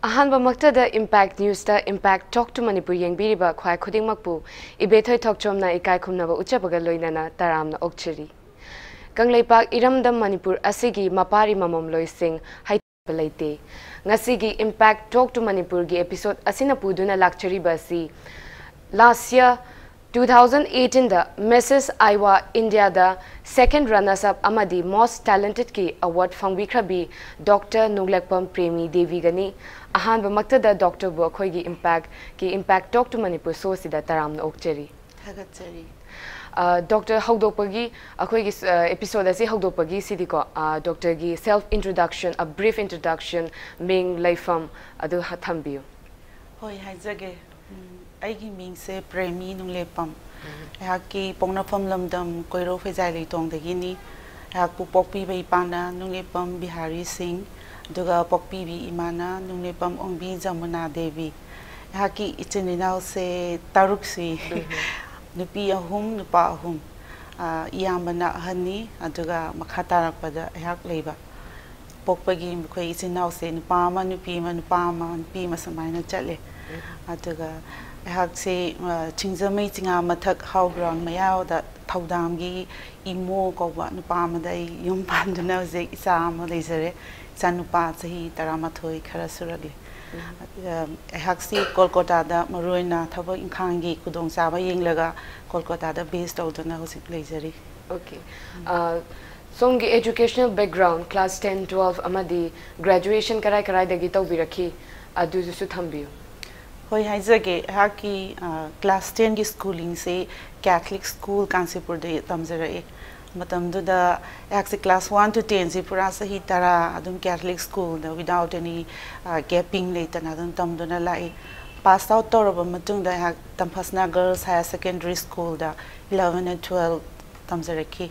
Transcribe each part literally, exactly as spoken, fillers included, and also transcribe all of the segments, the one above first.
ꯑꯍꯥꯟꯕꯃꯛꯇꯗ Impact Newsꯇ Impact Talk to Manipur ꯌꯦꯡꯕꯤꯔꯤꯕ ꯈ꯭ꯋꯥꯏ ꯈꯨꯗꯤꯡꯃꯛꯄꯨ ꯏꯕꯦꯊꯣꯏ ꯊꯣꯛꯆꯣꯝꯅ ꯏꯀꯥꯏ ꯈꯨꯝꯅꯕ ꯎꯠꯆꯕꯒ ꯂꯣꯏꯅꯅ ꯇꯔꯥꯝꯅ ꯑꯣꯛꯆꯔꯤ꯫ ꯀꯪꯂꯩꯄꯥꯛ ꯏꯔꯝꯗꯝ ꯃꯅꯤꯄꯨꯔ ꯑꯁꯤꯒꯤ ꯃꯄꯥꯔꯤ ꯃꯃꯣꯝꯂꯣꯏꯁꯤꯡ ꯍꯩꯇꯕ ꯂꯩꯇꯦ꯫ ꯉꯁꯤꯒꯤ Impact Talk to Manipurꯒꯤ episode ꯑꯁꯤꯅ ꯄꯨꯗꯨꯅ ꯂꯥꯛꯆꯔꯤꯕ ꯑꯁꯤ last year two thousand eighteenꯗ Missus Iowa Indiaꯗ second runners up ꯑꯃꯗꯤ Most Talentedꯀꯤ award ꯐꯪꯕꯤꯈ꯭ꯔꯕꯤ Doctor ꯅꯣꯡꯂꯦꯛꯄꯝ ꯄ꯭ꯔꯦꯃꯤ ꯗꯦꯕꯤꯒꯅꯤ꯫ ꯑꯍꯥꯟꯕꯃꯛꯇꯗ doctorꯕꯨ ꯑꯩꯈꯣꯏꯒꯤ Impactꯀꯤ Impact Talk to Manipur showꯁꯤꯗ ꯇꯔꯥꯝꯅ ꯑꯣꯛꯆꯔꯤ꯫ ꯊꯥꯒꯠꯆꯔꯤ꯫ ꯑ, doctor, ꯍꯧꯗꯣꯛꯄꯒꯤ, ꯑꯩꯈꯣꯏꯒꯤ ꯁ-, ꯑ, episode ꯑꯁꯤ ꯍꯧꯗꯣꯛꯄꯒꯤꯁꯤꯗꯤꯀꯣ, ꯑ, doctorꯒꯤ self introduction, a brief introduction, ꯃꯤꯡ, ꯂꯩꯐꯝ ꯑꯗꯨ ꯍ-, ꯊꯝꯕꯤꯌꯨ꯫ ꯍꯣꯏ, ꯍꯥꯏꯖꯒꯦ꯫ ꯎꯝ, ꯑꯩꯒꯤ ꯃꯤꯡꯁꯦ ꯄ꯭ꯔꯦꯃꯤ ꯅꯨꯡꯂꯦꯞꯄꯝ꯫ ꯑꯩꯍꯥꯛꯀꯤ ꯄꯣꯛꯅꯐꯝ ꯂꯝꯗꯝ ꯀꯣꯏꯔꯧ ꯐꯩꯖꯥꯏ ꯂꯩꯇꯣꯡꯗꯒꯤꯅꯤ꯫ ꯑꯩꯍꯥꯛꯄꯨ ꯄꯣꯛꯄꯤꯕ ꯏꯄꯥꯅ ꯅꯨꯡꯂꯦꯞꯄꯝ ꯕꯤꯍꯥꯔꯤ ꯁꯤꯡ, ꯑꯗꯨꯒ ꯄꯣꯛꯄꯤꯕꯤ ꯏꯃꯥꯅ ꯅꯨꯡꯂꯦꯞꯄꯝ ꯑꯣꯡꯕꯤ ꯖꯃꯨꯅꯥ ꯗꯦꯕꯤ꯫ ꯑꯩꯍꯥꯛꯀꯤ ꯏꯆꯤꯟ ꯏꯅꯥꯎꯁꯦ ꯇꯔꯨꯛ ꯁꯨꯏ꯫ ꯅꯨꯄꯤ ꯑꯍꯨꯝ, ꯅꯨꯄꯥ ꯑꯍꯨꯝ꯫ ꯑ, ꯏꯌꯥꯝꯕꯅ ꯑꯍꯟꯅꯤ, ꯑꯗꯨꯒ ꯃꯈꯥ ꯇꯥꯔꯛꯄꯗ ꯑꯩꯍꯥꯛ ꯂꯩꯕ꯫ ꯄꯣꯛꯄꯒꯤ ꯃꯈꯣꯏ ꯏꯆꯤꯟ ꯏꯅꯥꯎꯁꯦ ꯅꯨꯄꯥ ꯑꯃ, ꯅꯨꯄꯤ ꯑꯃ, ꯅꯨꯄꯥ ꯑꯃ, ꯅꯨꯄꯤ ꯑꯃ ꯁꯨꯃꯥꯏꯅ ꯆꯠꯂꯦ꯫ ꯑꯗꯨꯒ ꯑꯩꯍꯥꯛꯁꯦ, ꯑ, ꯁꯤꯡꯖꯃꯩ ꯆꯤꯉꯥ ꯃꯊꯛ ꯍꯥꯎ ground ꯃꯌꯥꯗ ꯊꯧꯗꯥꯝꯒꯤ ꯏꯃꯣ ꯀꯧꯕ ꯅꯨꯄꯥ ꯑꯃꯗ ꯑꯩ ꯌꯨꯝ ꯄꯥꯟꯗꯨꯅ ꯍꯧꯖꯤꯛ ꯏꯆꯥ ꯑꯃ ꯂꯩꯖꯔꯦ꯫ ꯏꯆꯥꯅꯨꯄꯥ ꯆꯍꯤ ꯇꯔꯥꯃꯥꯊꯣꯏ ꯈꯔ ꯁꯨꯔꯛꯂꯤ꯫ ꯑ, ꯑꯩꯍꯥꯛꯁꯤ ꯀꯣꯜꯀꯇꯥꯗ ꯃꯔꯨꯑꯣꯏꯅ ꯊꯕꯛ ꯏꯪꯈꯥꯡꯒꯤ ꯈꯨꯗꯣꯡꯆꯥꯕ ꯌꯦꯡꯂꯒ ꯀꯣꯜꯀꯇꯥꯗ base ꯇꯧꯗꯨꯅ ꯍꯧꯖꯤꯛ ꯂꯩꯖꯔꯤ꯫ Okay. ꯑ, ꯁꯣꯝꯒꯤ educational background, class ten, twelve ꯑꯃꯗꯤ graduation ꯀꯔꯥꯏ ꯀꯔꯥꯏꯗꯒꯤ ꯇꯧꯕꯤꯔꯛꯈꯤ, ꯑꯗꯨꯗꯨꯁꯨ ꯊꯝꯕꯤꯌꯨ꯫ ꯍꯣꯏ, ꯍꯥꯏꯖꯒꯦ꯫ ꯑꯩꯍꯥꯛꯀꯤ, ꯑ, class tenꯒꯤ schoolingꯁꯦ Catholic School ꯀꯥꯟꯆꯤꯄꯨꯔꯗ ꯇꯝꯖꯔꯛꯑꯦ꯫ ꯃꯇꯝꯗꯨꯗ ꯑꯩꯍꯥꯛꯁꯦ class one to tenꯁꯦ ꯄꯨꯔꯥ ꯆꯍꯤ ꯇꯔꯥ ꯑꯗꯨꯝ Catholic schoolꯗ without any, ꯑ, gaping ꯂꯩꯇꯅ ꯑꯗꯨꯝ ꯇꯝꯗꯨꯅ ꯂꯥꯛꯏ꯫ Pass out ꯇꯧꯔꯕ ꯃꯇꯨꯡꯗ ꯑꯩꯍꯥꯛ ꯇꯝꯐꯥꯁꯅꯥ Girls Higher Secondary Schoolꯗ eleven and twelve ꯇꯝꯖꯔꯛꯈꯤ꯫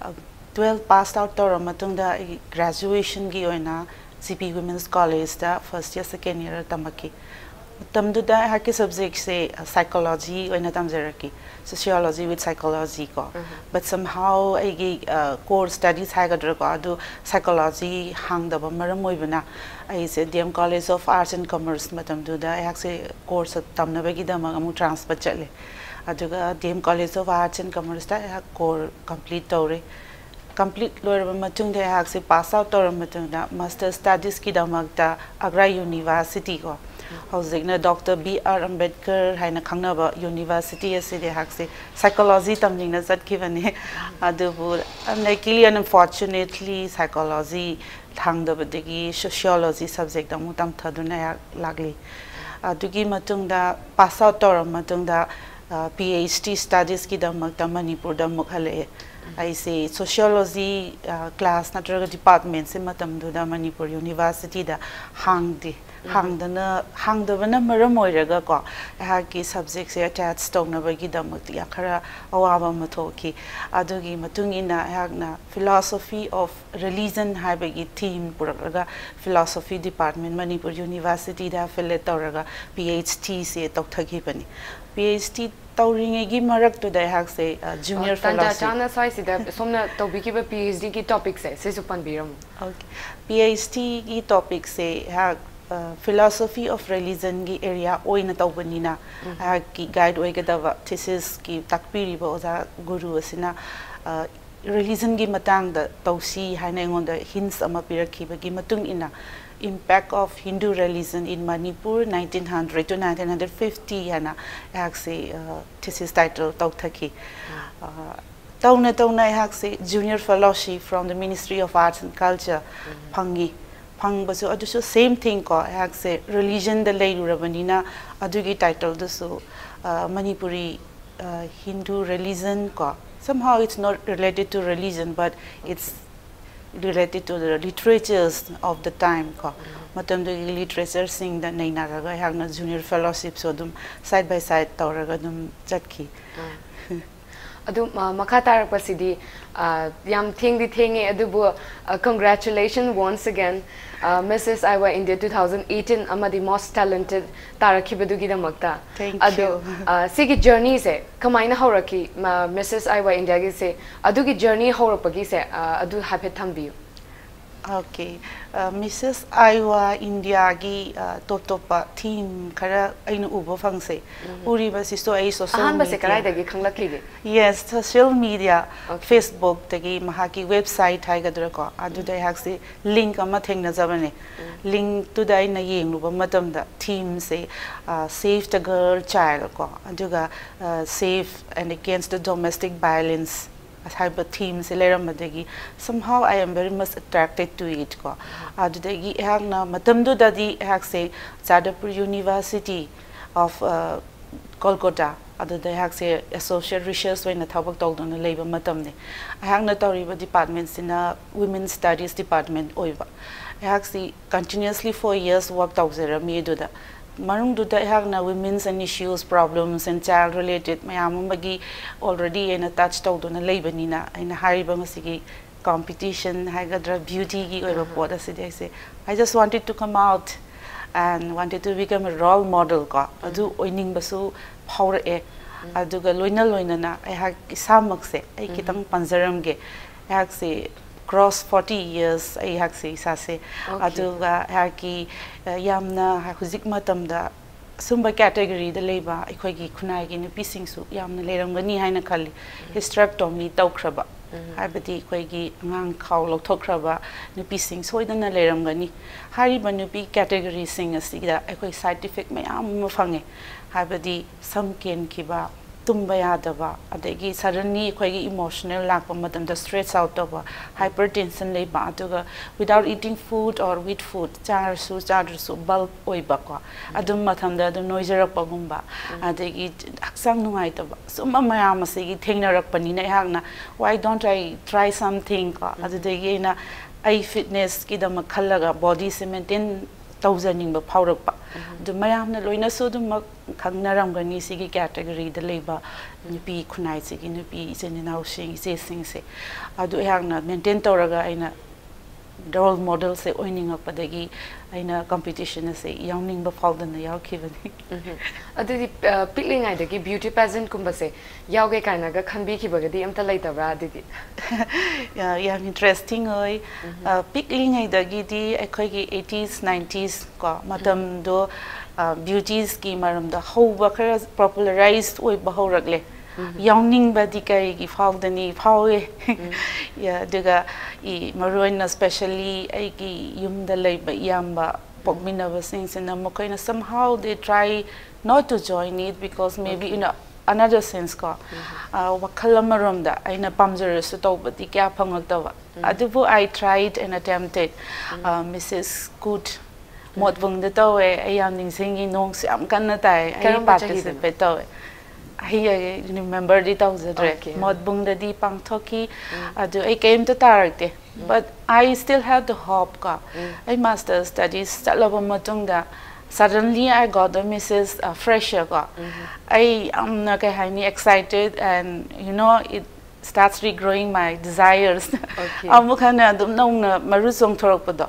ꯑ, twelve pass out ꯇꯧꯔꯕ ꯃꯇꯨꯡꯗ ꯑꯩ graduationꯒꯤ ꯑꯣꯏꯅ G P Women's Collegeꯇ first year, second year ꯇꯝꯃꯛꯈꯤ꯫ ꯃꯇꯝꯗꯨꯗ ꯑꯩꯍꯥꯛꯀꯤ ꯁꯕꯖꯦꯛꯁꯦ ꯁꯥꯏꯀꯣꯂꯣꯖꯤ ꯑꯣꯏꯅ ꯇꯝꯖꯔꯛꯈꯤ, ꯁꯣꯁꯤꯌꯣꯂꯣꯖꯤ ꯋꯤꯠ ꯁꯥꯏꯀꯣꯂꯣꯖꯤ ꯀꯣ꯫ ꯕꯠ ꯁꯝꯍꯥꯎ ꯑꯩꯒꯤ ꯀꯣꯔ ꯁ꯭ꯇꯗꯤꯁ ꯍꯥꯏꯒꯗ꯭ꯔꯥꯀꯣ, ꯑꯗꯨ ꯁꯥꯏꯀꯣꯂꯣꯖꯤ ꯍꯥꯡꯗꯕ ꯃꯔꯝ ꯑꯣꯏꯕꯅ ꯑꯩꯁꯦ D M college of arts and commerce, ꯃꯇꯝꯗꯨꯗ ꯑꯩꯍꯥꯛꯁꯦ ꯀꯣꯔꯁ ꯇꯝꯅꯕꯒꯤꯗꯃꯛ ꯑꯃꯨꯛ ꯇ꯭ꯔꯥꯟꯁꯐꯔ ꯆꯠꯂꯦ꯫ ꯑꯗꯨꯒ D M college of arts and ꯀꯃꯔꯁꯇ ꯑꯩꯍꯥꯛ ꯀꯣꯔ ꯀꯝꯄ꯭ꯂꯤꯠ ꯇꯧꯔꯦ꯫ ꯀꯝꯄ꯭ꯂꯤꯠ ꯂꯣꯏꯔꯕ ꯃꯇꯨꯡꯗ ꯑꯩꯍꯥꯛꯁꯦ ꯄꯥꯁ ꯑꯥꯎꯠ ꯇꯧꯔꯕ ꯃꯇꯨꯡꯗ ꯃꯥꯁꯇꯔ ꯁ꯭ꯇꯗꯤꯁꯀꯤꯗꯃꯛꯇ ꯑꯒ꯭ꯔꯥ ꯌꯨꯅꯤꯚꯔꯁꯤꯇꯤ ꯀꯣ, ꯍꯧꯖꯤꯛꯅ ꯗꯣꯛꯇꯔ ꯕꯤ ꯑꯥꯔ ꯑꯝꯕꯦꯗꯀꯔ ꯍꯥꯏꯅ ꯈꯪꯅꯕ ꯌꯨꯅꯤꯚꯔꯁꯤꯇꯤ ꯑꯁꯤꯗ ꯑꯩꯍꯥꯛꯁꯦ ꯁꯥꯏꯀꯣꯂꯣꯖꯤ ꯇꯝꯅꯤꯡꯅ ꯆꯠꯈꯤꯕꯅꯦ꯫ ꯑꯗꯨꯕꯨ unluckily and unfortunately ꯁꯥꯏꯀꯣꯂꯣꯖꯤ ꯊꯥꯡꯗꯕꯗꯒꯤ ꯁꯣꯁꯤꯌꯣꯂꯣꯖꯤ ꯁꯕꯖꯦꯛꯇ ꯑꯃꯨꯛ ꯇꯝꯊꯗꯨꯅ ꯑꯩꯍꯥꯛ ꯂꯥꯛꯂꯤ꯫ ꯑꯗꯨꯒꯤ ꯃꯇꯨꯡꯗ ꯄꯥꯁ ꯑꯥꯎꯠ ꯇꯧꯔꯕ ꯃꯇꯨꯡꯗ ꯄꯤ ꯑꯩꯆ ꯗꯤ ꯁ꯭ꯇꯗꯤꯁꯀꯤꯗꯃꯛꯇ ꯃꯅꯤꯄꯨꯔꯗ ꯑꯃꯨꯛ ꯍꯜꯂꯛꯑꯦ꯫ ꯑꯩꯁꯦ ꯁꯣꯁꯤꯌꯣꯂꯣꯖꯤ ꯀ꯭ꯂꯥꯁ ꯅꯠꯇ꯭ꯔꯒ ꯗꯤꯄꯥꯔꯠꯃꯦꯟꯁꯦ ꯃꯇꯝꯗꯨꯗ ꯃꯅꯤꯄꯨꯔ ꯌꯨꯅꯤꯚꯔꯁꯤꯇꯤꯗ ꯍꯥꯡꯗꯦ꯫ ꯍꯥꯡꯗꯅ, ꯍꯥꯡꯗꯕꯅ ꯃꯔꯝ ꯑꯣꯏꯔꯒꯀꯣ, ꯑꯩꯍꯥꯛꯀꯤ ꯁꯕꯖꯦꯛꯁꯦ ꯑꯦꯇꯦꯆ ꯇꯧꯅꯕꯒꯤꯗꯃꯛꯇ ꯌꯥꯝ ꯈꯔ ꯑꯋꯥꯕ ꯑꯃ ꯊꯣꯛꯈꯤ꯫ ꯑꯗꯨꯒꯤ ꯃꯇꯨꯡ ꯏꯟꯅ ꯑꯩꯍꯥꯛꯅ ꯐꯤꯂꯣꯁꯣꯐꯤ ꯑꯣꯐ ꯔꯤꯂꯤꯖꯟ ꯍꯥꯏꯕꯒꯤ ꯊꯤꯝ ꯄꯨꯔꯛꯂꯒ ꯐꯤꯂꯣꯁꯣꯐꯤ ꯗꯤꯄꯥꯔꯠꯃꯦꯟ ꯃꯅꯤꯄꯨꯔ ꯌꯨꯅꯤꯚꯔꯁꯤꯇꯤꯗ ꯑꯦꯐꯤꯂꯦꯠ ꯇꯧꯔꯒ P H ꯗꯤꯁꯦ ꯇꯧꯊꯈꯤꯕꯅꯤ꯫ P H D ꯇꯧꯔꯤꯉꯩꯒꯤ ꯃꯔꯛꯇꯨꯗ ꯑꯩꯍꯥꯛꯁꯦ ꯖꯨꯅꯤꯌꯔ ꯇꯥꯟꯖꯥ ꯐꯦꯂꯣꯁꯤꯞ ꯆꯥꯅ ꯁ꯭ꯋꯥꯏꯁꯤꯗ ꯁꯣꯝꯅ ꯇꯧꯕꯤꯈꯤꯕ ꯄꯤ ꯑꯩꯆ ꯗꯤꯒꯤ ꯇꯣꯄꯤꯛꯁꯦ ꯁꯤꯁꯨ ꯄꯟꯕꯤꯔꯝꯃꯨ꯫ ꯑꯣꯀꯦ, ꯄꯤ ꯑꯩꯆ ꯗꯤꯒꯤ ꯇꯣꯄꯤꯛꯁꯦ ꯑꯩꯍꯥꯛ ꯐꯤꯂꯣꯁꯣꯐꯤ ꯑꯣꯐ ꯔꯤꯂꯤꯖꯟꯒꯤ ꯑꯦꯔꯤꯌꯥ ꯑꯣꯏꯅ ꯇꯧꯕꯅꯤꯅ ꯑꯩꯍꯥꯛꯀꯤ ꯒꯥꯏꯗ ꯑꯣꯏꯒꯗꯕ ꯊꯤꯁꯤꯁꯀꯤ ꯇꯥꯛꯄꯤꯔꯤꯕ ꯑꯣꯖꯥ ꯒꯨꯔꯨ ꯑꯁꯤꯅ ꯔꯤꯂꯤꯖꯟꯒꯤ ꯃꯇꯥꯡꯗ ꯇꯧꯁꯤ ꯍꯥꯏꯅ ꯑꯩꯉꯣꯟꯗ ꯍꯤꯟꯁ ꯑꯃ ꯄꯤꯔꯛꯈꯤꯕꯒꯤ ꯃꯇꯨꯡ ꯏꯟꯅ Impact of Hindu Religion in Manipur nineteen hundred to nineteen fifty ꯍꯥꯏꯅ ꯑꯩꯍꯥꯛꯁꯤ ꯊꯤꯁꯤꯁ ꯇꯥꯏꯇꯜ ꯇꯧꯊꯈꯤ꯫ ꯇꯧꯅ ꯇꯧꯅ ꯑꯩꯍꯥꯛꯁꯤ junior fellowship from the Ministry of Arts and Culture ꯐꯪꯉꯤ꯫ ꯐꯪꯕꯁꯨ ꯑꯗꯨꯁꯨ ꯁꯦꯝ ꯊꯤꯡ ꯀꯣ, ꯑꯩꯍꯥꯛꯁꯦ ꯔꯤꯂꯤꯖꯟꯗ ꯂꯩꯔꯨꯔꯕꯅꯤꯅ ꯑꯗꯨꯒꯤ ꯇꯥꯏꯇꯜꯗꯨꯁꯨ ꯃꯅꯤꯄꯨꯔꯤ ꯍꯤꯟꯗꯨ ꯔꯤꯂꯤꯖꯟ ꯀꯣ, somehow it's not related to religion but it's related to the literatures of the time ꯀꯣ, ꯃꯇꯝꯗꯨꯒꯤ ꯂꯤꯇꯔꯦꯆꯔꯁꯤꯡꯗ ꯅꯩꯅꯔꯒ ꯑꯩꯍꯥꯛꯅ ꯖꯨꯅꯤꯌꯔ ꯐꯦꯂꯣꯁꯤꯞꯁꯨ ꯑꯗꯨꯝ ꯁꯥꯏꯠ ꯕꯥꯏ ꯁꯥꯏꯠ ꯇꯧꯔꯒ ꯑꯗꯨꯝ ꯆꯠꯈꯤ꯫ ꯑꯗꯨ ꯑ, ꯃꯈꯥ ꯇꯥꯔꯛꯄꯁꯤꯗꯤ ꯑ, ꯌꯥꯝ ꯊꯦꯡꯗꯤ ꯊꯦꯡꯉꯦ, ꯑꯗꯨꯕꯨ ꯑ, congratulations once again, ꯑ, Missus Iowa India two thousand eighteen ꯑꯃꯗꯤ most talented ꯇꯥꯔꯛꯈꯤꯕꯗꯨꯒꯤꯗꯃꯛꯇ꯫ Thank ꯑꯗꯣ you. ꯑ, ꯁꯤꯒꯤ journeyꯁꯦ ꯀꯃꯥꯏꯅ ꯍꯧꯔꯛꯈꯤ? ꯃ- Missus Iowa Indiaꯒꯤꯁꯦ, ꯑꯗꯨꯒꯤ journey ꯍꯧꯔꯛꯄꯒꯤꯁꯦ ꯑ, ꯑꯗꯨ ꯍꯥꯏꯐꯦꯠ ꯊꯝꯕꯤꯌꯨ꯫ Okay. Missus Iowa Indiaꯒꯤ ꯑ, ꯇꯣꯞ ꯇꯣꯞꯄ theme ꯈꯔ ꯑꯩꯅ ꯎꯕ ꯐꯪꯁꯦ꯫ ꯎꯔꯤꯕꯁꯤꯁꯨ ꯑꯩ social ꯑꯍꯥꯟꯕꯁꯦ media ꯀꯗꯥꯏꯗꯒꯤ ꯈꯪꯂꯛꯈꯤꯒꯦ? Yes, social media, Okay. Facebookꯇꯒꯤ ꯃꯍꯥꯛꯀꯤ website ꯍꯥꯏꯒꯗ꯭ꯔꯥꯀꯣ, ꯑꯗꯨꯗ ꯑꯩꯍꯥꯛꯁꯤ link ꯑꯃ ꯊꯦꯡꯅꯖꯕꯅꯦ꯫ Linkꯇꯨꯗ ꯑꯩꯅ ꯌꯦꯡꯂꯨꯕ ꯃꯇꯝꯗ themeꯁꯦ, ꯑ, Save the Girl Child ꯀꯣ, ꯑꯗꯨꯒ ꯑ, Save and Against the Domestic Violence ꯍꯥꯏꯕ themeꯁꯦ ꯂꯩꯔꯝꯕꯗꯒꯤ somehow I am very much attracted to it ꯀꯣ꯫ ꯑꯗꯨꯗꯒꯤ ꯑꯩꯍꯥꯛꯅ ꯃꯇꯝꯗꯨꯗꯗꯤ ꯑꯩꯍꯥꯛꯁꯦ Jadavpur University of, ꯑ, Kolkata ꯑꯗꯨꯗ ꯑꯩꯍꯥꯛꯁꯦ associate research ꯑꯣꯏꯅ ꯊꯕꯛ ꯇꯧꯗꯨꯅ ꯂꯩꯕ ꯃꯇꯝꯅꯤ꯫ ꯑꯩꯍꯥꯛꯅ ꯇꯧꯔꯤꯕ departmentꯁꯤꯅ Women Studies department ꯑꯣꯏꯕ꯫ ꯑꯩꯍꯥꯛꯁꯤ continuously four years work ꯇꯧꯖꯔꯝꯃꯤ ꯑꯗꯨꯗ꯫ ꯃꯅꯨꯡꯗꯨꯗ ꯑꯩꯍꯥꯛꯅ women's and issues, problems and child related ꯃꯌꯥꯝ ꯑꯃꯒꯤ already ꯑꯩꯅ touch ꯇꯧꯗꯨꯅ ꯂꯩꯕꯅꯤꯅ, ꯑꯩꯅ ꯍꯥꯏꯔꯤꯕ ꯉꯁꯤꯒꯤ competition ꯍꯥꯏꯒꯗ꯭ꯔꯥ, beautyꯒꯤ ꯑꯣꯏꯕ ꯄꯣꯠ ꯑꯁꯤꯗꯤ ꯑꯩꯁꯦ I just wanted to come out and wanted to become a role model ꯀꯣ, ꯑꯗꯨ ꯑꯣꯏꯅꯤꯡꯕꯁꯨ ꯐꯥꯎꯔꯛꯑꯦ꯫ ꯑꯗꯨꯒ ꯂꯣꯏꯅ ꯂꯣꯏꯅꯅ ꯑꯩꯍꯥꯛ ꯏꯁꯥꯃꯛꯁꯦ ꯑꯩ ꯈꯤꯇꯪ ꯄꯟꯖꯔꯝꯒꯦ꯫ ꯑꯩꯍꯥꯛꯁꯤ cross forty years ꯑꯩꯍꯥꯛꯁꯤ ꯏꯁꯥꯁꯦ꯫ Okay. ꯑꯗꯨꯒ ꯑꯩꯍꯥꯛꯀꯤ, ꯑ, ꯌꯥꯝꯅ ꯍꯧꯖꯤꯛ ꯃꯇꯝꯗ ꯁꯨꯝꯕ categoryꯗ ꯂꯩꯕ ꯑꯩꯈꯣꯏꯒꯤ ꯈꯨꯟꯅꯥꯏꯒꯤ ꯅꯨꯄꯤꯁꯤꯡꯁꯨ ꯌꯥꯝꯅ ꯂꯩꯔꯝꯒꯅꯤ ꯍꯥꯏꯅ ꯈꯜꯂꯤ꯫ Hysterectomy ꯇꯧꯈ꯭ꯔꯕ, ꯍꯥꯏꯕꯗꯤ ꯑꯩꯈꯣꯏꯒꯤ ꯑꯉꯥꯡ ꯈꯥꯎ ꯂꯧꯊꯣꯛꯈ꯭ꯔꯕ ꯅꯨꯄꯤꯁꯤꯡ ꯁꯣꯏꯗꯅ ꯂꯩꯔꯝꯒꯅꯤ꯫ ꯍꯥꯏꯔꯤꯕ ꯅꯨꯄꯤ categoryꯁꯤꯡ ꯑꯁꯤꯗ ꯑꯩꯈꯣꯏ side effect ꯃꯌꯥꯝ ꯑꯃ ꯐꯪꯉꯦ꯫ ꯍꯥꯏꯕꯗꯤ ꯁꯝ ꯀꯦꯟꯈꯤꯕ, ꯇꯨꯝꯕ ꯌꯥꯗꯕ, ꯑꯗꯒꯤ suddenly ꯑꯩꯈꯣꯏꯒꯤ emotional ꯂꯥꯛꯄ ꯃꯇꯝꯗ stress out ꯇꯧꯕ, hypertension ꯂꯩꯕ, ꯑꯗꯨꯒ without eating food or with food, ꯆꯥꯔꯁꯨ ꯆꯥꯗ꯭ꯔꯁꯨ bulb ꯑꯣꯏꯕꯀꯣ, ꯑꯗꯨꯝ ꯃꯊꯟꯗ ꯑꯗꯨꯝ ꯅꯣꯏꯖꯔꯛꯄꯒꯨꯝꯕ, ꯑꯗꯒꯤ ꯍꯛꯆꯥꯡ ꯅꯨꯡꯉꯥꯏꯇꯕ, ꯁꯨꯝꯕ ꯃꯌꯥꯝ ꯑꯁꯤꯒꯤ ꯊꯦꯡꯅꯔꯛꯄꯅꯤꯅ ꯑꯩꯍꯥꯛꯅ why don't I try something ꯀꯣ, ꯑꯗꯨꯗꯒꯤ ꯑꯩꯅ ꯑꯩ fitnessꯀꯤꯗꯃꯛ ꯈꯜꯂꯒ bodyꯁꯦ maintain ꯇꯧꯖꯅꯤꯡꯕ ꯐꯥꯎꯔꯛꯄ꯫ ꯑꯗꯨ ꯃꯌꯥꯝꯅ ꯂꯣꯏꯅꯁꯨ ꯑꯗꯨꯃꯛ ꯈꯪꯅꯔꯝꯒꯅꯤ, ꯁꯤꯒꯤ category ꯗ ꯂꯩꯕ ꯅꯨꯄꯤ ꯈꯨꯟꯅꯥꯏꯁꯤꯒꯤ ꯅꯨꯄꯤ ꯏꯆꯤꯟ ꯏꯅꯥꯎꯁꯤꯡ, ꯏꯆꯦꯁꯤꯡꯁꯦ꯫ ꯑꯗꯨ ꯑꯩꯍꯥꯛꯅ maintain ꯇꯧꯔꯒ ꯑꯩꯅ role model ꯁꯦ ꯑꯣꯏꯅꯤꯡꯉꯛꯄꯗꯒꯤ ꯑꯩꯅ competition ꯑꯁꯦ ꯌꯥꯎꯅꯤꯡꯕ ꯐꯥꯎꯗꯅ ꯌꯥꯎꯈꯤꯕꯅꯤ꯫ ꯑꯗꯨꯗꯤ ꯑ, ꯄꯤꯛꯂꯤꯉꯩꯗꯒꯤ beauty pageant ꯀꯨꯝꯕꯁꯦ ꯌꯥꯎꯒꯦ ꯀꯥꯏꯅꯒ ꯈꯟꯕꯤꯈꯤꯕꯒꯗꯤ ꯑꯝꯇ ꯂꯩꯇꯕ꯭ꯔꯥ ꯑꯗꯨꯗꯤ? ꯌꯥ- ꯌꯥꯝ interesting ꯑꯣꯏ꯫ ꯑ, ꯄꯤꯛꯂꯤꯉꯩꯗꯒꯤꯗꯤ ꯑꯩꯈꯣꯏꯒꯤ eighties nineties ꯀꯣ ꯃꯇꯝꯗꯣ, ꯑ, beauties ꯀꯤ ꯃꯔꯝꯗ ꯍꯧꯕ ꯈꯔ popularize ꯑꯣꯏꯕ ꯍꯧꯔꯛꯂꯦ꯫ ꯌꯥꯎꯅꯤꯡꯕꯗꯤ ꯀꯔꯤꯒꯤ ꯐꯥꯎꯗꯅꯤ? ꯐꯥꯎꯋꯦ꯫ ꯌꯥ, ꯑꯗꯨꯒ ꯏ, ꯃꯔꯨ ꯑꯣꯏꯅ specially ꯑꯩꯒꯤ ꯌꯨꯝꯗ ꯂꯩꯕ ꯏꯌꯥꯝꯕ ꯄꯣꯛꯃꯤꯟꯅꯕꯁꯤꯡꯁꯤꯅ ꯃꯈꯣꯏꯅ somehow they try not to join it because maybe in a, another sense ꯀꯣ, ꯑ, ꯋꯥꯈꯜ ꯑꯃꯔꯣꯝꯗ ꯑꯩꯅ ꯄꯥꯝꯖꯔꯁꯨ ꯇꯧꯕꯗꯤ ꯀꯌꯥ ꯐꯪꯉꯛꯇꯕ꯫ ꯑꯗꯨꯕꯨ I tried and attempted꯫ ꯑ, Mrs Good ꯃꯣꯠꯕꯨꯡꯗ ꯇꯧꯋꯦ꯫ ꯑꯩ ꯌꯥꯝ ꯅꯤꯡꯁꯤꯡꯉꯤ, ꯅꯣꯡꯁꯨ ꯌꯥꯝ ꯀꯟꯅ ꯇꯥꯏ꯫ ꯑꯩ ꯀꯔꯝꯕ ꯆꯍꯤꯗꯅꯣ? Participate ꯇꯧꯋꯦ꯫ ꯑꯩ remember ꯗꯤ ꯇꯧꯖꯗ꯭ꯔꯦ꯫ Okay. ꯃꯣꯠꯕꯨꯡꯗꯗꯤ ꯄꯥꯡꯊꯣꯛꯈꯤ꯫ ꯑꯗꯨ ꯑꯩ ꯀꯔꯤꯝꯇ ꯇꯥꯔꯛꯇꯦ꯫ But I still have the hope ꯀꯣ꯫ ꯑꯩ master studies ꯆꯠꯂꯕ ꯃꯇꯨꯡꯗ suddenly I got a Mrs, uh, Fresher ꯀꯣ꯫ ꯑꯩ ꯌꯥꯝꯅ ꯀꯩ ꯍꯥꯏꯅꯤ, excited and you know it starts regrowing my desires꯫ Okay. ꯑꯃꯨꯛ ꯍꯟꯅ ꯑꯗꯨꯝ ꯅꯧꯅ ꯃꯔꯨ ꯆꯣꯡꯊꯣꯔꯛꯄꯗꯣ꯫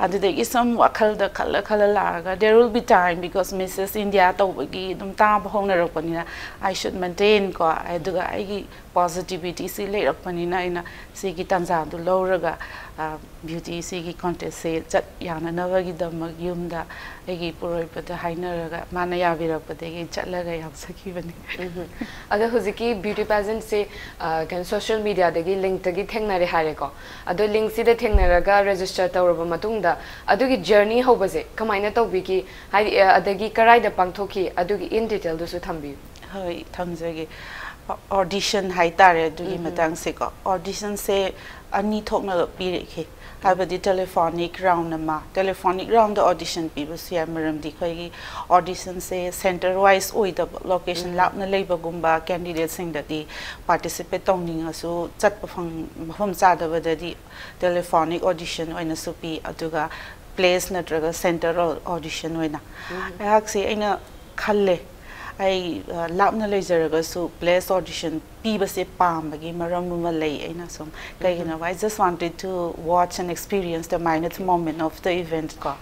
ꯑꯗꯨꯗꯒꯤ ꯁꯨꯝ ꯋꯥꯈꯜꯗ ꯈꯜꯂ ꯈꯜꯂ ꯂꯥꯛꯑꯒ there will be time because Mrs India ꯇꯧꯕꯒꯤ ꯑꯗꯨꯝ ꯇꯥꯕ ꯍꯧꯅꯔꯛꯄꯅꯤꯅ I should maintain ꯀꯣ꯫ ꯑꯗꯨꯒ ꯑꯩꯒꯤ positivity ꯁꯤ ꯂꯩꯔꯛꯄꯅꯤꯅ ꯑꯩꯅ ꯁꯤꯒꯤ ꯇꯥꯟꯖꯥꯗꯨ ꯂꯧꯔꯒ, ꯑ, beauty ꯁꯤꯒꯤ contest ꯁꯦ ꯆꯠ ꯌꯥꯅꯅꯕꯒꯤꯗꯃꯛ ꯌꯨꯝꯗ ꯑꯩꯒꯤ ꯄꯨꯔꯣꯏꯕꯗ ꯍꯥꯏꯅꯔꯒ ꯃꯥꯅ ꯌꯥꯕꯤꯔꯛꯄꯗꯒꯤ ꯑꯩ ꯆꯠꯂꯒ ꯌꯥꯎꯖꯈꯤꯕꯅꯤ꯫ ꯑꯗꯣ ꯍꯧꯖꯤꯛꯀꯤ beauty pageant ꯁꯦ, ꯑ, ꯀꯩꯅꯣ, social media ꯗꯒꯤ, link ꯇꯒꯤ ꯊꯦꯡꯅꯔꯦ ꯍꯥꯏꯔꯦꯀꯣ꯫ ꯑꯗꯣ link ꯁꯤꯗ ꯊꯦꯡꯅꯔꯒ register ꯇꯧꯔꯕ ꯃꯇꯨꯡꯗ ꯑꯗꯨꯒꯤ journey ꯍꯧꯕꯁꯦ ꯀꯃꯥꯏꯅ ꯇꯧꯕꯤꯈꯤ? ꯍꯥꯏꯗꯤ, ꯑ, ꯑꯗꯒꯤ ꯀꯔꯥꯏꯗ ꯄꯥꯡꯊꯣꯛꯈꯤ? ꯑꯗꯨꯒꯤ in detail ꯗꯨꯁꯨ ꯊꯝꯕꯤꯌꯨ꯫ ꯍꯣꯏ, ꯊꯝꯖꯒꯦ꯫ ꯑ-, audition ꯍꯥꯏꯇꯥꯔꯦ ꯑꯗꯨꯒꯤ ꯃꯇꯥꯡꯁꯦꯀꯣ꯫ Audition ꯁꯦ ꯑꯅꯤ ꯊꯣꯛꯅ ꯄꯤꯔꯛꯈꯤ꯫ ꯍꯥꯏꯕꯗꯤ telephonic round ꯑꯃ, telephonic round ꯗ audition ꯄꯤꯕꯁꯨ ꯌꯥꯏ, ꯃꯔꯝꯗꯤ ꯑꯩꯈꯣꯏꯒꯤ audition ꯁꯦ center wise ꯑꯣꯏꯗꯕ, location ꯂꯥꯞꯅ ꯂꯩꯕꯒꯨꯝꯕ candidate ꯁꯤꯡꯗꯗꯤ participate ꯇꯧꯅꯤꯡꯉꯁꯨ ꯆꯠꯄ ꯐꯪ-, ꯃꯐꯝ ꯆꯥꯗꯕꯗꯗꯤ telephonic audition ꯑꯣꯏꯅꯁꯨ ꯄꯤ꯫ ꯑꯗꯨꯒ ꯄ꯭ꯂꯦꯁ ꯅꯠꯇ꯭ꯔꯒ ꯁꯦꯟꯇꯔ ꯑꯣꯗꯤꯁꯟ ꯑꯣꯏꯅ꯫ ꯑꯩꯍꯥꯛꯁꯦ ꯑꯩꯅ ꯈꯜꯂꯦ, ꯑꯩ ꯑ, ꯂꯥꯞꯅ ꯂꯩꯖꯔꯒꯁꯨ ꯄ꯭ꯂꯦꯁ ꯑꯣꯗꯤꯁꯟ ꯄꯤꯕꯁꯦ ꯄꯥꯝꯕꯒꯤ ꯃꯔꯝ ꯑꯃ ꯂꯩ꯫ ꯑꯩꯅ ꯁꯨꯝ ꯀꯩꯒꯤꯅꯣ, I just wanted to watch and experience the minute moment of the event ꯀꯣ꯫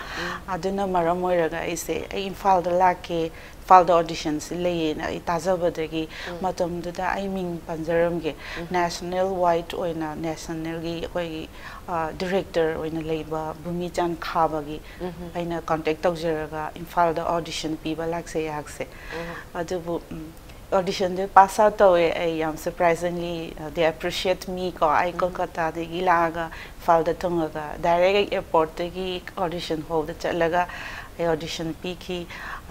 ꯑꯗꯨꯅ ꯃꯔꯝ ꯑꯣꯏꯔꯒ ꯑꯩꯁꯦ ꯑꯩ ꯏꯝꯐꯥꯜꯗ ꯂꯥꯛꯀꯦ, ꯏꯝꯐꯥꯜꯗ ꯑꯣꯗꯤꯁꯟꯁꯤ ꯂꯩꯌꯦꯅ ꯑꯩ ꯇꯥꯖꯕꯗꯒꯤ, ꯃꯇꯝꯗꯨꯗ ꯑꯩ ꯃꯤꯡ ꯄꯟꯖꯔꯝꯒꯦ, ꯅꯦꯁꯅꯦꯜ ꯋꯥꯏꯠ ꯑꯣꯏꯅ ꯅꯦꯁꯅꯦꯜꯒꯤ ꯑꯩꯈꯣꯏꯒꯤ ꯗꯤꯔꯦꯛꯇꯔ ꯑꯣꯏꯅ ꯂꯩꯕ ꯚꯨꯃꯤꯆꯥꯟ ꯈꯥꯕꯒꯤ ꯑꯩꯅ ꯀꯣꯟꯇꯦꯛ ꯇꯧꯖꯔꯒ ꯏꯝꯐꯥꯜꯗ ꯑꯣꯗꯤꯁꯟ ꯄꯤꯕ ꯂꯥꯛꯆꯩ ꯑꯩꯍꯥꯛꯁꯦ꯫ ꯑꯗꯨꯕꯨ, ꯎꯝ, ꯑꯣꯗꯤꯁꯟꯗꯨ ꯄꯥꯁ ꯑꯥꯎꯠ ꯇꯧꯋꯦ ꯑꯩ꯫ ꯌꯥꯝ ꯁꯔꯄ꯭ꯔꯥꯏꯖꯤꯡꯂꯤ, they appreciate me ꯀꯣ꯫ ꯑꯩ ꯀꯣꯜꯀꯇꯥꯗꯒꯤ ꯂꯥꯛꯑꯒ ꯏꯝꯐꯥꯜꯗ ꯊꯨꯡꯉꯒ ꯗꯥꯏꯔꯦꯛ ꯑꯩ ꯑꯦꯌꯔꯄꯣꯔꯠꯇꯒꯤ ꯑꯣꯗꯤꯁꯟ ꯍꯣꯜꯗ ꯆꯠꯂꯒ ꯑꯩ ꯑꯣꯗꯤꯁꯟ ꯄꯤꯈꯤ꯫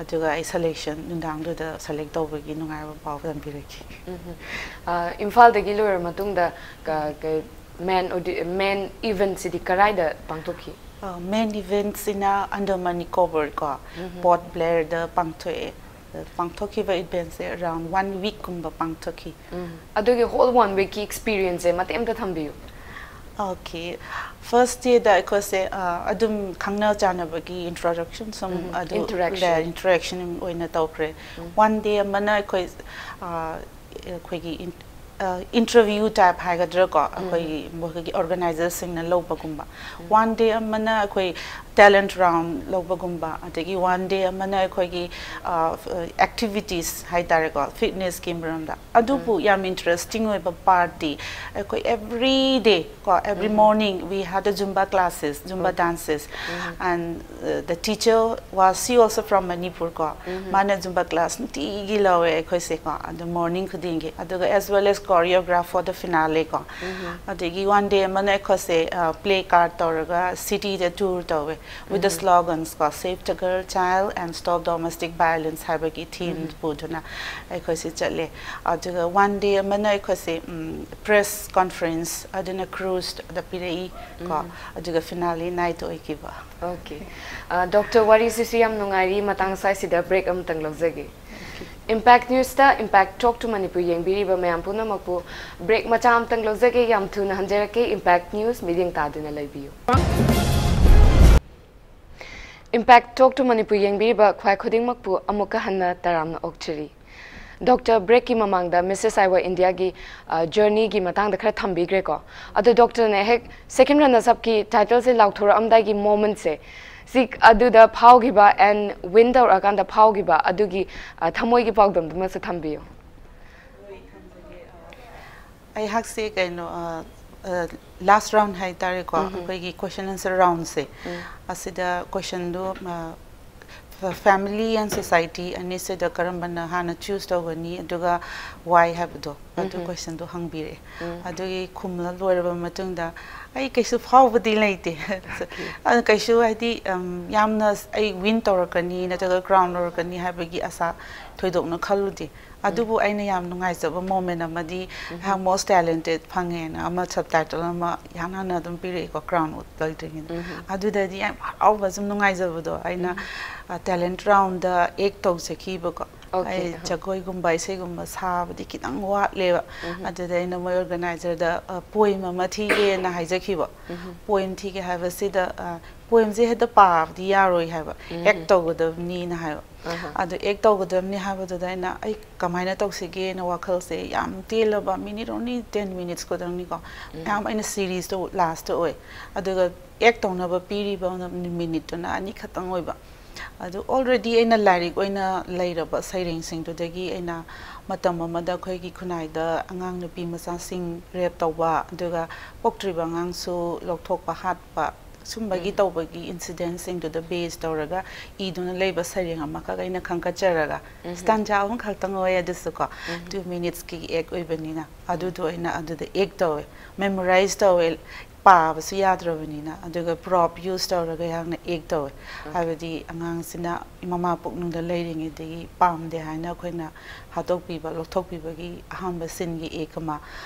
ꯑꯗꯨꯒ ꯑꯩ ꯁꯦꯂꯦꯛꯁꯟ ꯅꯨꯡꯗꯥꯡꯗꯨꯗ ꯁꯦꯂꯦꯛ ꯇꯧꯕꯒꯤ ꯅꯨꯡꯉꯥꯏꯕ ꯄꯥꯎ ꯇꯝꯕꯤꯔꯛꯈꯤ꯫ ꯏꯝꯐꯥꯜꯗꯒꯤ ꯂꯣꯏꯔ ꯃꯇꯨꯡꯗ ꯃꯦꯟ ꯃꯦꯟ ꯏꯚꯦꯟꯠꯁꯤꯗꯤ ꯀꯔꯥꯏꯗ ꯄꯥꯡꯊꯣꯛꯈꯤ? ꯃꯦꯟ ꯏꯚꯦꯟꯠꯁꯤꯅ ꯑꯟꯗꯃꯥꯟ ꯅꯤꯀꯣꯕꯔ ꯀꯣ, ꯄꯣꯔꯠ ꯕ꯭ꯂꯦꯌꯔꯗ ꯄꯥꯡꯊꯣꯛꯑꯦ꯫ ꯄꯥꯡꯊꯣꯛꯈꯤꯕ ꯏꯚꯦꯟꯠꯁꯦ ꯑꯔꯥꯎꯟ ꯋꯥꯟ ꯋꯤꯛꯀꯨꯝꯕ ꯄꯥꯡꯊꯣꯛꯈꯤ꯫ ꯑꯗꯨꯒꯤ ꯍꯣꯜ ꯋꯥꯟ ꯋꯤꯛꯀꯤ ꯑꯦꯛꯁꯄꯤꯔꯤꯌꯦꯟꯁꯁꯦ ꯃꯇꯦꯛ ꯑꯝꯇ ꯊꯝꯕꯤꯌꯨ꯫ ꯑꯣꯀꯦ, ꯐꯥꯔꯁ ꯗꯦꯗ ꯑꯩꯈꯣꯏꯁꯦ ꯑ, ꯑꯗꯨꯝ ꯈꯪꯅ ꯆꯥꯟꯅꯕꯒꯤ ꯏꯟꯇ꯭ꯔꯣꯗꯛꯁꯟ ꯁꯨꯝ ꯑꯗꯨ ꯏꯟꯇꯔꯦꯛꯁꯟ ꯏꯟꯇꯔꯦꯛꯁꯟ ꯑꯣꯏꯅ ꯇꯧꯈ꯭ꯔꯦ꯫ ꯋꯥꯟ ꯗꯦ ꯑꯃꯅ ꯑꯩꯈꯣꯏ ꯑ, ꯑꯩꯈꯣꯏꯒꯤ ꯏꯟꯇꯔꯚ꯭ꯌꯨ ꯇꯥꯏꯞ ꯍꯥꯏꯒꯗ꯭ꯔꯥꯀꯣ, ꯑꯩꯈꯣꯏꯒꯤ ꯃꯈꯣꯏꯒꯤ ꯑꯣꯔꯒꯅꯥꯏꯖꯔꯁꯤꯡꯅ ꯂꯧꯕꯒꯨꯝꯕ꯫ ꯋꯥꯟ ꯗꯦ ꯑꯃꯅ ꯑꯩꯈꯣꯏ ꯇꯦꯂꯦꯟꯠ ꯔꯥꯎꯟ ꯂꯧꯕꯒꯨꯝꯕ, ꯑꯗꯒꯤ ꯋꯥꯟ ꯗꯦ ꯑꯃꯅ ꯑꯩꯈꯣꯏꯒꯤ ꯑꯦꯛꯇꯤꯚꯤꯇꯤꯁ ꯍꯥꯏꯇꯥꯔꯦꯀꯣ, ꯐꯤꯠꯅꯦꯁꯀꯤ ꯃꯔꯝꯗ꯫ ꯑꯗꯨꯕꯨ ꯌꯥꯝ ꯏꯟꯇꯔꯦꯁꯇꯤꯡ ꯑꯣꯏꯕ ꯄꯥꯔꯠꯇꯤ ꯑꯩꯈꯣꯏ ꯑꯦꯕ꯭ꯔꯤ ꯗꯦ ꯀꯣ, every morning we had a Zumba classes, Zumba dances, and uh, the teacher was, she also from Manipur ꯀꯣ, ꯃꯥꯅ ꯖꯨꯝꯕꯥ ꯀ꯭ꯂꯥꯁ ꯅꯨꯡꯇꯤꯒꯤ ꯂꯧꯋꯦ ꯑꯩꯈꯣꯏꯁꯦ ꯀꯣ, ꯑꯗꯨ ꯃꯣꯔꯅꯤꯡ ꯈꯨꯗꯤꯡꯒꯤ꯫ ꯑꯗꯨꯒ as well as choreograph for the finale ꯀꯣ꯫ ꯑꯗꯒꯤ ꯋꯥꯟ ꯗꯦ ꯑꯃꯅ ꯑꯩꯈꯣꯏꯁꯦ ꯄ꯭ꯂꯦ ꯀꯥꯔꯠ ꯇꯧꯔꯒ ꯁꯤꯇꯤꯗ ꯇꯨꯔ ꯇꯧꯋꯦ꯫ With the slogans ꯀꯣ, Save the Girl Child and Stop Domestic Violence ꯍꯥꯏꯕꯒꯤ ꯊꯤꯝ ꯄꯨꯗꯨꯅ ꯑꯩꯈꯣꯏꯁꯦ ꯆꯠꯂꯦ꯫ ꯑꯗꯨꯒ ꯋꯥꯟ ꯗꯦ ꯑꯃꯅ ꯑꯩꯈꯣꯏꯁꯦ ꯄ꯭ꯔꯦꯁ ꯀꯣꯟꯐ꯭ꯔꯦꯟꯁ, ꯑꯗꯨꯅ ꯀ꯭ꯔꯨꯖꯗ ꯄꯤꯔꯛꯏ ꯀꯣ꯫ ꯑꯗꯨꯒ ꯐꯤꯅꯥꯂꯤ ꯅꯥꯏꯠ ꯑꯣꯏꯈꯤꯕ꯫ ꯑꯣꯀꯦ꯫ ꯗꯣꯛꯇꯔ, ꯋꯥꯔꯤꯁꯤꯁꯨ ꯌꯥꯝ ꯅꯨꯡꯉꯥꯏꯔꯤ, ꯃꯇꯥꯡ ꯑꯁ꯭ꯋꯥꯏꯁꯤꯗ ꯕ꯭ꯔꯦꯛ ꯑꯃꯇꯪ ꯂꯧꯖꯒꯦ꯫ ꯏꯝꯄꯦꯛ ꯅ꯭ꯌꯨꯁꯇ Impact Talk to Manipur ꯌꯦꯡꯕꯤꯔꯤꯕ ꯃꯌꯥꯝ ꯄꯨꯝꯅꯃꯛꯄꯨ ꯕ꯭ꯔꯦꯛ ꯃꯆꯥ ꯑꯃꯇꯪ ꯂꯧꯖꯒꯦ꯫ ꯌꯥꯝ ꯊꯨꯅ ꯍꯟꯖꯔꯛꯀꯦ꯫ ꯏꯝꯄꯦꯛ ꯅ꯭ꯌꯨꯁ ꯃꯤꯠꯌꯦꯡ ꯇꯥꯗꯨꯅ ꯂꯩꯕꯤꯌꯨ꯫ Impact Talk to Manipur ꯌꯦꯡꯕꯤꯔꯤꯕ ꯈ꯭ꯋꯥꯏ ꯈꯨꯗꯤꯡꯃꯛꯄꯨ ꯑꯃꯨꯛꯀ ꯍꯟꯅ ꯇꯔꯥꯝꯅ ꯑꯣꯛꯆꯔꯤ꯫ ꯗꯣꯛꯇꯔ ꯕ꯭ꯔꯦꯛꯀꯤ ꯃꯃꯥꯡꯗ ꯃꯤꯁꯦꯁ ꯑꯥꯏ ꯋꯥꯏ ꯏꯟꯗꯤꯌꯥꯒꯤ ꯖꯔꯅꯤꯒꯤ ꯃꯇꯥꯡꯗ ꯈꯔ ꯊꯝꯕꯤꯈ꯭ꯔꯦꯀꯣ꯫ ꯑꯗꯨ ꯗꯣꯛꯇꯔꯅ ꯍꯦꯛ ꯁꯦꯀꯦꯟ ꯔꯟꯅꯔꯁ ꯑꯞꯀꯤ ꯇꯥꯏꯇꯜꯁꯦ ꯂꯥꯎꯊꯣꯔꯛꯑꯝꯗꯥꯏꯒꯤ ꯃꯣꯃꯦꯟꯁꯦ, ꯁꯤ ꯑꯗꯨꯗ ꯐꯥꯎꯈꯤꯕ ꯑꯦꯟ ꯋꯤꯟ ꯇꯧꯔꯛꯑꯀꯥꯟꯗ ꯐꯥꯎꯈꯤꯕ ꯑꯗꯨꯒꯤ ꯑ, ꯊꯃꯣꯏꯒꯤ ꯄꯥꯎꯗꯝꯗꯨꯃꯁꯨ ꯊꯝꯕꯤꯌꯨ꯫ ꯑꯩꯍꯥꯛꯁꯦ ꯀꯩꯅꯣ ꯂꯥꯁ ꯔꯥꯎꯟ ꯍꯥꯏꯇꯥꯔꯦꯀꯣ, ꯑꯩꯈꯣꯏꯒꯤ ꯀꯣꯏꯁꯟ ꯑꯟꯁꯔ ꯔꯥꯎꯟꯁꯦ, ꯑꯁꯤꯗ ꯀꯣꯏꯁꯟꯗꯨ family and society ꯑꯅꯤꯁꯤꯗ ꯀꯔꯝꯕꯅ ꯍꯥꯟꯅ ꯆꯨꯁ ꯇꯧꯒꯅꯤ ꯑꯗꯨꯒ why ꯍꯥꯏꯕꯗꯣ, ꯑꯗꯨ ꯀꯣꯏꯁꯟꯗꯣ ꯍꯪꯕꯤꯔꯛꯑꯦ꯫ ꯑꯗꯨꯒꯤ ꯈꯨꯝꯂ ꯂꯣꯏꯔꯕ ꯃꯇꯨꯡꯗ ꯑꯩ ꯀꯩꯁꯨ ꯐꯥꯎꯕꯗꯤ ꯂꯩꯇꯦ꯫ ꯑꯗꯨ ꯀꯩꯁꯨ ꯍꯥꯏꯗꯤ ꯌꯥꯝꯅ ꯑꯩ ꯋꯤꯟ ꯇꯧꯔꯛꯀꯅꯤ ꯅꯠꯇ꯭ꯔꯒ ꯀ꯭ꯔꯥꯎꯟ ꯂꯧꯔꯛꯀꯅꯤ ꯍꯥꯏꯕꯒꯤ ꯑꯁꯥ ꯊꯣꯏꯗꯣꯛꯅ ꯈꯜꯂꯨꯗꯦ꯫ ꯑꯗꯨꯕꯨ ꯑꯩꯅ ꯌꯥꯝ ꯅꯨꯡꯉꯥꯏꯖꯕ ꯃꯣꯃꯦꯟ ꯑꯃꯗꯤ ꯑꯩꯍꯥꯛ most talented ꯐꯪꯉꯦꯅ ꯑꯃ ꯁꯕ ꯇꯥꯏꯇꯜ ꯑꯃ ꯏꯍꯥꯟ ꯍꯥꯟꯅ ꯑꯗꯨꯝ ꯄꯤꯔꯛꯏꯀꯣ, ꯀ꯭ꯔꯥꯎꯟ ꯂꯧꯗ꯭ꯔꯤꯉꯩꯗ꯫ ꯑꯗꯨꯗꯗꯤ ꯌꯥꯝ ꯍꯔꯥꯎꯕ, ꯁꯨꯝ ꯅꯨꯡꯉꯥꯏꯖꯕꯗꯣ꯫ ꯑꯩꯅ ꯇꯦꯂꯦꯟꯠ ꯔꯥꯎꯟꯗ ꯑꯦꯛ ꯇꯧꯖꯈꯤꯕꯀꯣ꯫ Okay, ꯑꯩ ꯑꯍ꯫ ꯖꯒꯣꯏꯒꯨꯝꯕ ꯏꯁꯩꯒꯨꯝꯕ ꯁꯥꯕꯗꯤ ꯈꯤꯇꯪ ꯋꯥꯠꯂꯦꯕ꯫ ꯑꯗꯨꯗ ꯑꯩꯅ ꯃꯣꯏ ꯑꯣꯔꯒꯅꯥꯏꯖꯔꯗ ꯄꯣꯏꯝ ꯑꯃ ꯊꯤꯒꯦꯅ ꯍꯥꯏꯖꯈꯤꯕ꯫ ꯄꯣꯏꯝ ꯊꯤꯒꯦ ꯍꯥꯏꯕꯁꯤꯗ ꯄꯣꯏꯝꯁꯦ ꯍꯦꯛꯇ ꯄꯥꯕꯗꯤ ꯌꯥꯔꯣꯏ ꯍꯥꯏꯕ, ꯑꯦꯛ ꯇꯧꯒꯗꯕꯅꯤꯅ ꯍꯥꯏꯕ꯫ ꯑꯗꯨ ꯑꯦꯛ ꯇꯧꯒꯗꯕꯅꯤ ꯍꯥꯏꯕꯗꯨꯗ ꯑꯩꯅ ꯑꯩ ꯀꯃꯥꯏꯅ ꯇꯧꯁꯤꯒꯦꯅ ꯋꯥꯈꯜꯁꯦ ꯌꯥꯝ ꯇꯦꯜꯂꯕ, ꯃꯤꯅꯤꯠ ꯑꯣꯟꯂꯤ ꯇꯦꯟ ꯃꯤꯅꯤꯠꯁ ꯈꯛꯇꯪꯅꯤꯀꯣ꯫ ꯃꯌꯥꯝ ꯑꯩꯅ ꯁꯤꯔꯤꯁꯇꯣ ꯂꯥꯁꯇ ꯑꯣꯏ꯫ ꯑꯗꯨꯒ ꯑꯦꯛ ꯇꯧꯅꯕ ꯄꯤꯔꯤꯕ ꯃꯤꯅꯤꯠꯇꯨꯅ ꯑꯅꯤꯈꯛꯇꯪ ꯑꯣꯏꯕ꯫ ꯑꯗꯨ ꯑꯣꯜꯔꯦꯗꯤ ꯑꯩꯅ ꯂꯥꯏꯔꯤꯛ ꯑꯣꯏꯅ ꯂꯩꯔꯕ ꯁꯩꯔꯦꯡꯁꯤꯡꯗꯨꯗꯒꯤ ꯑꯩꯅ ꯃꯇꯝ ꯑꯃꯗ ꯑꯩꯈꯣꯏꯒꯤ ꯈꯨꯟꯅꯥꯏꯗ ꯑꯉꯥꯡ ꯅꯨꯄꯤ ꯃꯆꯥꯁꯤꯡ ꯔꯦꯞ ꯇꯧꯕ, ꯑꯗꯨꯒ ꯄꯣꯛꯇ꯭ꯔꯤꯕ ꯑꯉꯥꯡꯁꯨ ꯂꯧꯊꯣꯛꯄ, ꯍꯥꯠꯄ, ꯁꯨꯝꯕꯒꯤ ꯇꯧꯕꯒꯤ ꯏꯟꯁꯤꯗꯦꯟꯁꯤꯡꯗꯨꯗ ꯕꯦꯖ ꯇꯧꯔꯒ ꯏꯗꯨꯅ ꯂꯩꯕ ꯁꯩꯔꯦꯡ ꯑꯃꯈꯛ ꯑꯩꯅ ꯈꯟꯒꯠꯆꯔꯒ, ꯁ꯭ꯇꯥꯟꯖꯥ ꯑꯍꯨꯝꯈꯛꯇꯪ ꯑꯣꯏ ꯑꯗꯨꯁꯨꯀꯣ, ꯇꯨ ꯃꯤꯅꯤꯠꯁꯀꯤ ꯑꯦꯛ ꯑꯣꯏꯕꯅꯤꯅ ꯑꯗꯨꯗꯣ ꯑꯩꯅ ꯑꯗꯨꯗ ꯑꯦꯛ ꯇꯧꯋꯦ, ꯃꯦꯃꯣꯔꯥꯏꯁ ꯇꯧꯋꯦ꯫ ꯄꯥꯕꯁꯨ ꯌꯥꯗ꯭ꯔꯕꯅꯤꯅ꯫ ꯑꯗꯨꯒ ꯄ꯭ꯔꯣꯞ ꯌꯨꯁ ꯇꯧꯔꯒ ꯑꯩꯍꯥꯛꯅ ꯑꯦꯛ ꯇꯧꯋꯦ꯫ ꯍꯥꯏꯕꯗꯤ ꯑꯉꯥꯡꯁꯤꯅ ꯃꯃꯥ ꯄꯨꯛꯅꯨꯡꯗ ꯂꯩꯔꯤꯉꯩꯗꯒꯤ ꯄꯥꯝꯗꯦ ꯍꯥꯏꯅ ꯑꯩꯈꯣꯏꯅ ꯍꯥꯠꯇꯣꯛꯄꯤꯕ, ꯂꯧꯊꯣꯛꯄꯤꯕꯒꯤ ꯑꯍꯥꯟꯕ ꯁꯤꯟꯒꯤ ꯑꯦꯛ ꯑꯃ꯫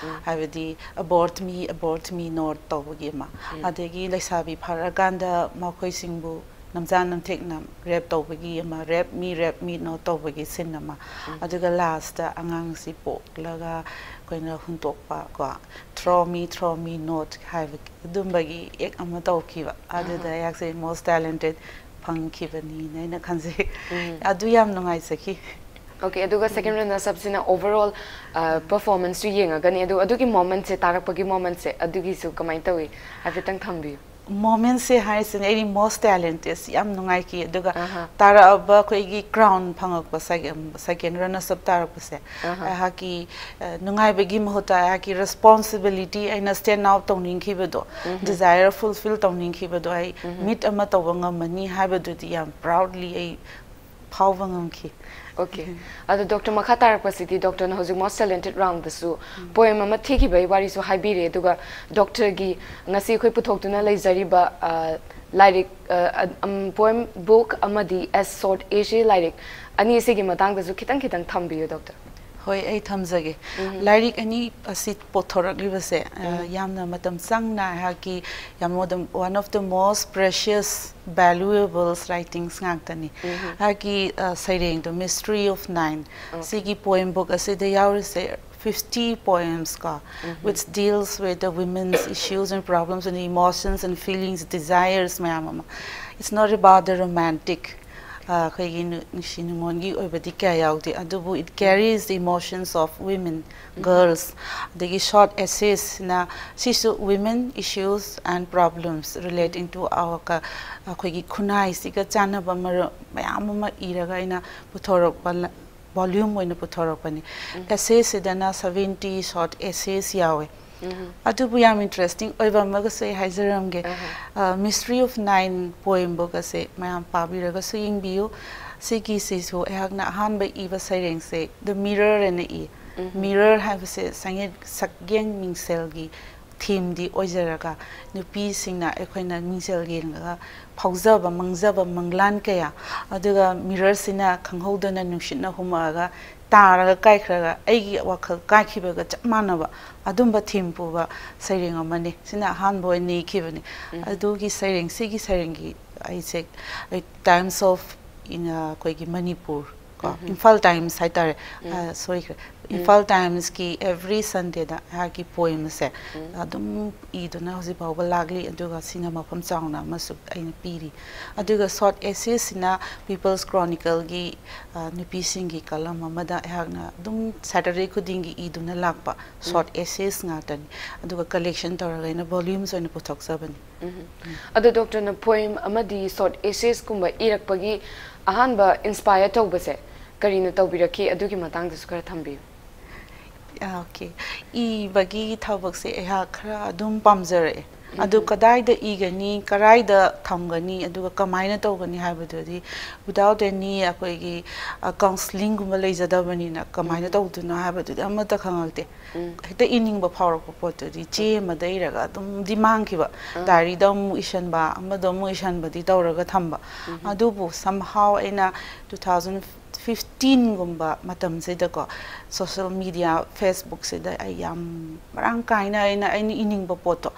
ꯍꯥꯏꯕꯗꯤ abort me, abort me not ꯇꯧꯕꯒꯤ ꯑꯃ꯫ ꯑꯗꯒꯤ ꯂꯩꯁꯥꯕꯤ ꯐꯥꯔꯛꯑꯀꯥꯟꯗ ꯃꯈꯣꯏꯁꯤꯡꯕꯨ ꯅꯝꯖꯥ ꯅꯝꯊꯦꯛꯅ ꯔꯦꯞ ꯇꯧꯕꯒꯤ ꯑꯃ, rape me, rape me not ꯇꯧꯕꯒꯤ ꯁꯤꯟ ꯑꯃ꯫ ꯑꯗꯨꯒ ꯂꯥꯁꯇ ꯑꯉꯥꯡꯁꯤ ꯄꯣꯛꯂꯒ ꯑꯩꯈꯣꯏꯅ ꯍꯨꯟꯇꯣꯛꯄ ꯀꯣ, throw me, throw me not ꯍꯥꯏꯕ ꯑꯗꯨꯝꯕꯒꯤ ꯑꯦꯛ ꯑꯃ ꯇꯧꯈꯤꯕ꯫ ꯑꯗꯨꯗ ꯑꯩꯍꯥꯛꯁꯦ most talented ꯐꯪꯈꯤꯕꯅꯤꯅ ꯑꯩꯅ ꯈꯟꯖꯩ꯫ ꯑꯗꯨ ꯌꯥꯝ ꯅꯨꯡꯉꯥꯏꯖꯈꯤ꯫ Okay, ꯑꯗꯨꯒ second runners up ꯁꯤꯅ overall performance ꯁꯨ ꯌꯦꯡꯉꯒꯅꯤ꯫ ꯑꯗꯨ ꯑꯗꯨꯒꯤ moment ꯁꯦ, ꯇꯥꯔꯛꯄꯒꯤ moment ꯁꯦ, ꯑꯗꯨꯒꯤꯁꯨ ꯀꯃꯥꯏꯅ ꯇꯧꯏ, ꯍꯥꯏꯐꯦꯠꯇꯪ ꯊꯝꯕꯤꯌꯨ꯫ Moment ꯁꯦ ꯍꯥꯏꯔꯤꯁꯤꯅꯦ, ꯑꯩꯗꯤ most talented ꯁꯤ ꯌꯥꯝ ꯅꯨꯡꯉꯥꯏꯈꯤ꯫ ꯑꯗꯨꯒ ꯇꯥꯔꯛꯑꯕ ꯑꯩꯈꯣꯏꯒꯤ crown ꯐꯪꯉꯛꯄ, second runners up ꯇꯥꯔꯛꯄꯁꯦ, ꯑꯩꯍꯥꯛꯀꯤ ꯅꯨꯡꯉꯥꯏꯕꯒꯤ ꯃꯍꯨꯠꯇ ꯑꯩꯍꯥꯛꯀꯤ responsibility, ꯑꯩꯅ stand out ꯇꯧꯅꯤꯡꯈꯤꯕꯗꯣ, desire fulfill ꯇꯧꯅꯤꯡꯈꯤꯕꯗꯣ ꯑꯩ meet ꯑꯃ ꯇꯧꯕ ꯉꯝꯃꯅꯤ ꯍꯥꯏꯕꯗꯨꯗꯤ ꯌꯥꯝ proudly ꯑꯩ ꯐꯥꯎꯕ ꯉꯝꯈꯤ꯫ Okay, ꯑꯗꯣ doctor, ꯃꯈꯥ ꯇꯥꯔꯛꯄꯁꯤꯗꯤ doctor ꯅ ꯍꯧꯖꯤꯛ most talented round ꯗꯁꯨ poem ꯑꯃ ꯊꯤꯈꯤꯕꯒꯤ ꯋꯥꯔꯤꯁꯨ ꯍꯥꯏꯕꯤꯔꯦ꯫ ꯑꯗꯨꯒ doctor ꯒꯤ ꯉꯁꯤ ꯑꯩꯈꯣꯏ ꯄꯨꯊꯣꯛꯇꯨꯅ ꯂꯩꯖꯔꯤꯕ ꯂꯥꯏꯔꯤꯛ, poem book ꯑꯃꯗꯤ as short essay ꯂꯥꯏꯔꯤꯛ ꯑꯅꯤꯁꯤꯒꯤ ꯃꯇꯥꯡꯗꯁꯨ ꯈꯤꯇꯪ ꯈꯤꯇꯪ ꯊꯝꯕꯤꯌꯨ doctor꯫ ꯍꯣꯏ, ꯑꯩ ꯊꯝꯖꯒꯦ꯫ ꯂꯥꯏꯔꯤꯛ ꯑꯅꯤ ꯑꯁꯤ ꯄꯨꯊꯣꯔꯛꯂꯤꯕꯁꯦ ꯌꯥꯝꯅ ꯃꯇꯝ ꯆꯪꯅ ꯑꯩꯍꯥꯛꯀꯤ ꯌꯥꯝ, one of the most precious valuable writings ꯉꯥꯛꯇꯅꯤ꯫ ꯑꯩꯍꯥꯛꯀꯤ ꯁꯩꯔꯦꯡꯗꯣ Mystery of Nine, ꯁꯤꯒꯤ poem book ꯑꯁꯤꯗ ꯌꯥꯎꯔꯤꯁꯦ fifty poems ꯀꯣ, which deals with the women's issues and problems and emotions and feelings, desires ꯃꯌꯥꯝ ꯑꯃ꯫ It's not about the romantic, ꯑꯩꯈꯣꯏꯒꯤ ꯅꯨꯡꯁꯤ ꯅꯨꯡꯉꯣꯟꯒꯤ ꯑꯣꯏꯕꯗꯤ ꯀꯌꯥ ꯌꯥꯎꯗꯦ, ꯑꯗꯨꯕꯨ it carries the emotions of women, girls꯫ ꯑꯗꯒꯤ short essayesꯅ ꯁꯤꯁꯨ women issues and problems relating to our, ꯑꯩꯈꯣꯏꯒꯤ ꯈꯨꯟꯅꯥꯏꯁꯤꯒ ꯆꯥꯟꯅꯕ ꯃꯔꯝ ꯃꯌꯥꯝ ꯑꯃ ꯏꯔꯒ ꯑꯩꯅ ꯄꯨꯊꯣꯔꯛꯄ volume ꯑꯣꯏꯅ ꯄꯨꯊꯣꯔꯛꯄꯅꯤ꯫ Essayꯁꯤꯗꯅ seventy short essays ꯌꯥꯎꯋꯦ꯫ ꯑꯗꯨꯕꯨ ꯌꯥꯝ interesting ꯑꯣꯏꯕ ꯑꯃꯒꯁꯨ ꯑꯩ ꯍꯥꯏꯖꯔꯝꯒꯦ꯫ Mystery of Nine poem book ꯑꯁꯦ ꯃꯌꯥꯝ ꯄꯥꯕꯤꯔꯒꯁꯨ ꯌꯦꯡꯕꯤꯌꯨ꯫ ꯁꯤꯒꯤꯁꯤꯁꯨ ꯑꯩꯍꯥꯛꯅ ꯑꯍꯥꯟꯕ ꯏꯕ ꯁꯩꯔꯦꯡꯁꯦ The Mirror ꯑꯅ ꯏ꯫ Mirror ꯍꯥꯏꯕꯁꯦ ꯁꯛꯌꯦꯡ ꯃꯤꯡꯁꯦꯜꯒꯤ themeꯗꯤ ꯑꯣꯏꯖꯔꯒ, ꯅꯨꯄꯤꯁꯤꯡꯅ ꯑꯩꯈꯣꯏꯅ ꯃꯤꯡꯁꯦꯜ ꯌꯦꯡꯂꯒ ꯐꯥꯎꯖꯕ, ꯃꯪꯖꯕ ꯃꯪꯂꯥꯟ ꯀꯌꯥ, ꯑꯗꯨꯒ mirrorꯁꯤꯅ ꯈꯪꯍꯧꯗꯅ ꯅꯨꯡꯁꯤꯠꯅ ꯍꯨꯝꯃꯛꯑꯒ ꯇꯥꯔꯒ ꯀꯥꯏꯈ꯭ꯔꯒ ꯑꯩꯒꯤ ꯋꯥꯈꯜ ꯀꯥꯏꯈꯤꯕꯒ ꯆꯞ ꯃꯥꯟꯅꯕ ꯑꯗꯨꯝꯕ theme ꯄꯨꯕ ꯁꯩꯔꯦꯡ ꯑꯃꯅꯤ꯫ ꯁꯤꯅ ꯑꯍꯥꯟꯕ ꯑꯣꯏꯅ ꯏꯈꯤꯕꯅꯤ꯫ ꯑꯗꯨꯒꯤ ꯁꯩꯔꯦꯡ, ꯁꯤꯒꯤ ꯁꯩꯔꯦꯡꯒꯤ ꯑꯩꯁꯦ ꯑꯩ Times of, ꯑꯩꯈꯣꯏꯒꯤ ꯃꯅꯤꯄꯨꯔ ꯀꯣ, Imphal Times ꯍꯥꯏꯇꯥꯔꯦ, ꯁꯣꯏꯈ꯭ꯔꯦ, ꯏꯝꯐꯥꯜ ꯇꯥꯏꯝꯁꯀꯤ ꯑꯦꯚ꯭ꯔꯤ ꯁꯟꯗꯦꯗ ꯑꯩꯍꯥꯛꯀꯤ ꯄꯣꯏꯝꯁꯦ ꯑꯗꯨꯝ ꯏꯗꯨꯅ ꯍꯧꯖꯤꯛ ꯐꯥꯎꯕ ꯂꯥꯛꯂꯤ꯫ ꯑꯗꯨꯒ ꯁꯤꯅ ꯃꯐꯝ ꯆꯥꯎꯅ ꯑꯃꯁꯨ ꯑꯩꯅ ꯄꯤꯔꯤ꯫ ꯑꯗꯨꯒ ꯁꯣꯔꯠ ꯑꯦꯁꯦꯁꯤꯅ ꯄꯤꯄꯜꯁ ꯀ꯭ꯔꯣꯅꯤꯀꯜꯒꯤ ꯅꯨꯄꯤꯁꯤꯡꯒꯤ ꯀꯂꯝ ꯑꯃꯗ ꯑꯩꯍꯥꯛꯅ ꯑꯗꯨꯝ ꯁꯦꯇꯔꯗꯦ ꯈꯨꯗꯤꯡꯒꯤ ꯏꯗꯨꯅ ꯂꯥꯛꯄ ꯁꯣꯔꯠ ꯑꯦꯁꯦꯁ ꯉꯥꯛꯇꯅꯤ꯫ ꯑꯗꯨꯒ ꯀꯂꯦꯛꯁꯟ ꯇꯧꯔꯒ ꯑꯩꯅ ꯚꯣꯂ꯭ꯌꯨꯝꯁ ꯑꯣꯏꯅ ꯄꯨꯊꯣꯛꯆꯕꯅꯤ꯫ ꯑꯗꯣ ꯗꯣꯛꯇꯔꯅ ꯄꯣꯏꯝ ꯑꯃꯗꯤ ꯁꯣꯔꯠ ꯑꯦꯁꯦꯁꯀꯨꯝꯕ ꯏꯔꯛꯄꯒꯤ ꯑꯍꯥꯟꯕ ꯏꯟꯁꯄꯥꯌꯔ ꯇꯧꯕꯁꯦ ꯀꯔꯤꯅ ꯇꯧꯕꯤꯔꯛꯈꯤ? ꯑꯗꯨꯒꯤ ꯃꯇꯥꯡꯗꯁꯨ ꯈꯔ ꯊꯝꯕꯤꯌꯨ꯫ ꯑꯣꯀꯦ꯫ ꯏꯕꯒꯤ ꯊꯕꯛꯁꯦ ꯑꯩꯍꯥꯛ ꯈꯔ ꯑꯗꯨꯝ ꯄꯥꯝꯖꯔꯛꯑꯦ꯫ ꯑꯗꯨ ꯀꯗꯥꯏꯗ ꯏꯒꯅꯤ, ꯀꯗꯥꯏꯗ ꯊꯝꯒꯅꯤ, ꯑꯗꯨꯒ ꯀꯃꯥꯏꯅ ꯇꯧꯒꯅꯤ ꯍꯥꯏꯕꯗꯨꯗꯤ without any ꯑꯩꯈꯣꯏꯒꯤ ꯀꯥꯎꯟꯁꯤꯂꯤꯡꯒꯨꯝꯕ ꯂꯩꯖꯗꯕꯅꯤꯅ ꯀꯃꯥꯏꯅ ꯇꯧꯗꯣꯏꯅꯣ ꯍꯥꯏꯕꯗꯨꯗꯤ ꯑꯃꯠꯇ ꯈꯪꯉꯛꯇꯦ꯫ ꯍꯦꯛꯇ ꯏꯅꯤꯡꯕ ꯐꯥꯎꯔꯛꯄ ꯄꯣꯠꯇꯨꯗꯤ ꯆꯦ ꯑꯃꯗ ꯏꯔꯒ ꯑꯗꯨꯝꯗꯤ ꯃꯥꯡꯈꯤꯕ꯫ ꯗꯥꯏꯔꯤꯗ ꯑꯃꯨꯛ ꯏꯁꯟꯕ, ꯑꯃꯗ ꯑꯃꯨꯛ ꯏꯁꯟꯕꯗꯤ ꯇꯧꯔꯒ ꯊꯝꯕ꯫ ꯑꯗꯨꯕꯨ somehow ꯑꯩꯅ two thousand fifteen ꯒꯨꯝꯕ ꯃꯇꯝꯁꯤꯗꯀꯣ social media, Facebook ꯁꯤꯗ ꯑꯩ ꯌꯥꯝ ꯃꯔꯥꯡ ꯀꯥꯏꯅ ꯑꯩꯅ ꯑꯩꯅ ꯏꯅꯤꯡꯕ ꯄꯣꯠꯇꯣ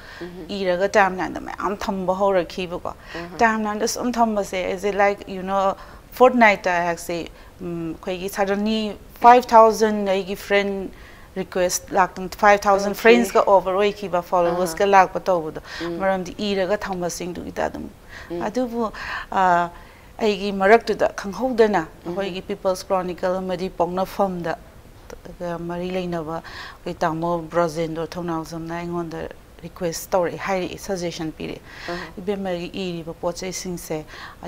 ꯏꯔꯒ ꯇꯥꯏꯝꯂꯥꯏꯟꯗ ꯃꯌꯥꯝ ꯊꯝꯕ ꯍꯧꯔꯛꯈꯤꯕꯀꯣ꯫ ꯇꯥꯏꯝꯂꯥꯏꯟꯗ ꯁꯨꯝ ꯊꯝꯕꯁꯦ is like you know fortnight ꯇ ꯑꯩꯍꯥꯛꯁꯦ ꯑꯩꯈꯣꯏꯒꯤ suddenly five thousand ꯑꯩꯒꯤ friend request ꯂꯥꯛꯇꯅ five thousand friends ꯀ over ꯑꯣꯏꯈꯤꯕ, followers ꯀ ꯂꯥꯛꯄ ꯇꯧꯕꯗꯣ꯫ ꯃꯔꯝꯗꯤ ꯏꯔꯒ ꯊꯝꯕꯁꯤꯡꯗꯨꯒꯤꯗ ꯑꯗꯨꯝ꯫ ꯑꯗꯨꯕꯨ ꯑꯩꯒꯤ ꯃꯔꯛꯇꯨꯗ ꯈꯪꯍꯧꯗꯅ ꯑꯩꯈꯣꯏꯒꯤ People's Chronicle ꯑꯃꯗꯤ ꯄꯣꯛꯅꯐꯝꯗ ꯃꯔꯤ ꯂꯩꯅꯕ ꯑꯩꯈꯣꯏ ꯇꯥꯃꯣ ꯕ꯭ꯔꯣꯖꯦꯟꯗ꯭ꯔꯣ ꯊꯧꯅꯥꯎꯖꯝꯅ ꯑꯩꯉꯣꯟꯗ request ꯇꯧꯔꯛꯑꯦ, ꯍꯥꯏꯔꯛꯑꯦ, suggestion ꯄꯤꯔꯛꯑꯦ꯫ "ꯏꯕꯦꯝꯃꯒꯤ ꯏꯔꯤꯕ ꯄꯣꯠ ꯆꯩꯁꯤꯡꯁꯦ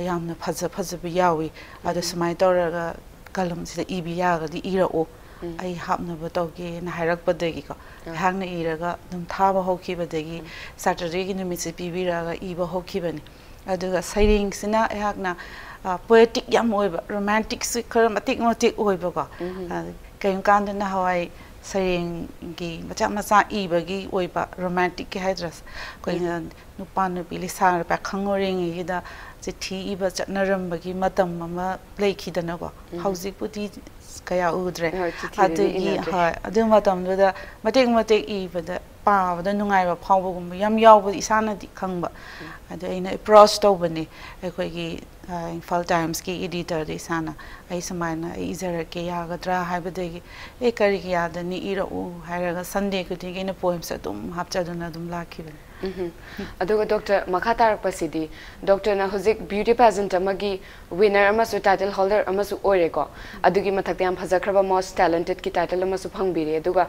ꯌꯥꯝꯅ ꯐꯖ ꯐꯖꯕ ꯌꯥꯎꯏ, ꯑꯗꯣ ꯁꯨꯃꯥꯏꯅ ꯇꯧꯔꯒ ꯀꯂꯝꯁꯤꯗ ꯏꯕ ꯌꯥꯔꯒꯗꯤ ꯏꯔꯛꯑꯣ, ꯑꯩ ꯍꯥꯞꯅꯕ ꯇꯧꯒꯦꯅ" ꯍꯥꯏꯔꯛꯄꯗꯒꯤꯀꯣ ꯑꯩꯍꯥꯛꯅ ꯏꯔꯒ ꯑꯗꯨꯝ ꯊꯥꯕ ꯍꯧꯈꯤꯕꯗꯒꯤ ꯁꯦꯇꯔꯗꯦꯒꯤ ꯅꯨꯃꯤꯠꯁꯦ ꯄꯤꯕꯤꯔꯛꯑꯒ ꯏꯕ ꯍꯧꯈꯤꯕꯅꯤ꯫ ꯑꯗꯨꯒ ꯁꯩꯔꯦꯡꯁꯤꯅ ꯑꯩꯍꯥꯛꯅ poetic ꯌꯥꯝ ꯑꯣꯏꯕ, romantic ꯁꯨ ꯈꯔ ꯃꯇꯦꯛ ꯃꯇꯦꯛ ꯑꯣꯏꯕꯀꯣ꯫ ꯀꯔꯤꯒꯨꯝꯕ ꯀꯥꯟꯗ ꯅꯍꯥꯟꯋꯥꯏ ꯁꯩꯔꯦꯡꯒꯤ ꯃꯆꯥ ꯃꯆꯥ ꯏꯕꯒꯤ ꯑꯣꯏꯕ romantic ꯀꯤ ꯍꯥꯏꯗ꯭ꯔꯥ, ꯑꯩꯈꯣꯏꯅ ꯅꯨꯄꯥ ꯅꯨꯄꯤ ꯂꯩꯁꯥ ꯄꯥꯈꯪ ꯑꯣꯏꯔꯤꯉꯩꯒꯤꯗ ꯆꯤꯊꯤ ꯏꯕ ꯆꯠꯅꯔꯝꯕꯒꯤ ꯃꯇꯝ ꯑꯃ ꯂꯩꯈꯤꯗꯅꯀꯣ꯫ ꯍꯧꯖꯤꯛꯄꯨꯗꯤ ꯀꯌꯥ ꯎꯗ꯭ꯔꯦ꯫ ꯍꯣꯏ, ꯆꯤꯊꯤꯗꯗꯤ ꯑꯗꯨꯒꯤ ꯏꯅꯗ꯭ꯔꯦ꯫ ꯍꯣꯏ, ꯑꯗꯨ ꯃꯇꯝꯗꯨꯗ ꯃꯇꯦꯛ ꯃꯇꯦꯛ ꯏꯕꯗ ꯄꯥꯕꯗ ꯅꯨꯡꯉꯥꯏꯕ ꯐꯥꯎꯕꯒꯨꯝꯕ ꯌꯥꯝ ꯌꯥꯎꯕꯗꯤ ꯏꯁꯥꯅꯗꯤ ꯈꯪꯕ꯫ ꯑꯗꯨ ꯑꯩꯅ ꯑꯦꯄ꯭ꯔꯣꯆ ꯇꯧꯕꯅꯦ ꯑꯩꯈꯣꯏꯒꯤ, ꯑ, ꯏꯝꯐꯥꯜ ꯇꯥꯏꯝꯁꯀꯤ ꯏꯗꯤꯇꯔꯗ ꯏꯁꯥꯅ, "ꯑꯩ ꯁꯨꯃꯥꯏꯅ ꯑꯩ ꯏꯖꯔꯛꯀꯦ, ꯌꯥꯒꯗ꯭ꯔꯥ?" ꯍꯥꯏꯕꯗꯒꯤ, "ꯑꯦ, ꯀꯔꯤꯒꯤ ꯌꯥꯗꯅꯤ, ꯏꯔꯛꯎ" ꯍꯥꯏꯔꯒ ꯁꯟꯗꯦ ꯈꯨꯗꯤꯡꯒꯤ ꯑꯩꯅ ꯄꯣꯏꯝꯁ ꯑꯗꯨꯝ ꯍꯥꯞꯆꯗꯨꯅ ꯑꯗꯨꯝ ꯂꯥꯛꯈꯤꯕꯅꯦ꯫ ꯎꯝꯍꯨꯝ꯫ ꯑꯗꯨꯒ ꯗꯣꯛꯇꯔ, ꯃꯈꯥ ꯇꯥꯔꯛꯄꯁꯤꯗꯤ, ꯗꯣꯛꯇꯔꯅ ꯍꯧꯖꯤꯛ ꯕ꯭ꯌꯨꯇꯤ ꯄꯦꯖꯦꯟꯠ ꯑꯃꯒꯤ ꯋꯤꯅꯔ ꯑꯃꯁꯨ, ꯇꯥꯏꯇꯜ ꯍꯣꯜꯗꯔ ꯑꯃꯁꯨ ꯑꯣꯏꯔꯦꯀꯣ꯫ ꯑꯗꯨꯒꯤ ꯃꯊꯛꯇ ꯌꯥꯝ ꯐꯖꯈ꯭ꯔꯕ ꯃꯣꯁ ꯇꯦꯂꯦꯟꯇꯦꯗꯀꯤ ꯇꯥꯏꯇꯜ ꯑꯃꯁꯨ ꯐꯪꯕꯤꯔꯦ꯫ ꯑꯗꯨꯒ,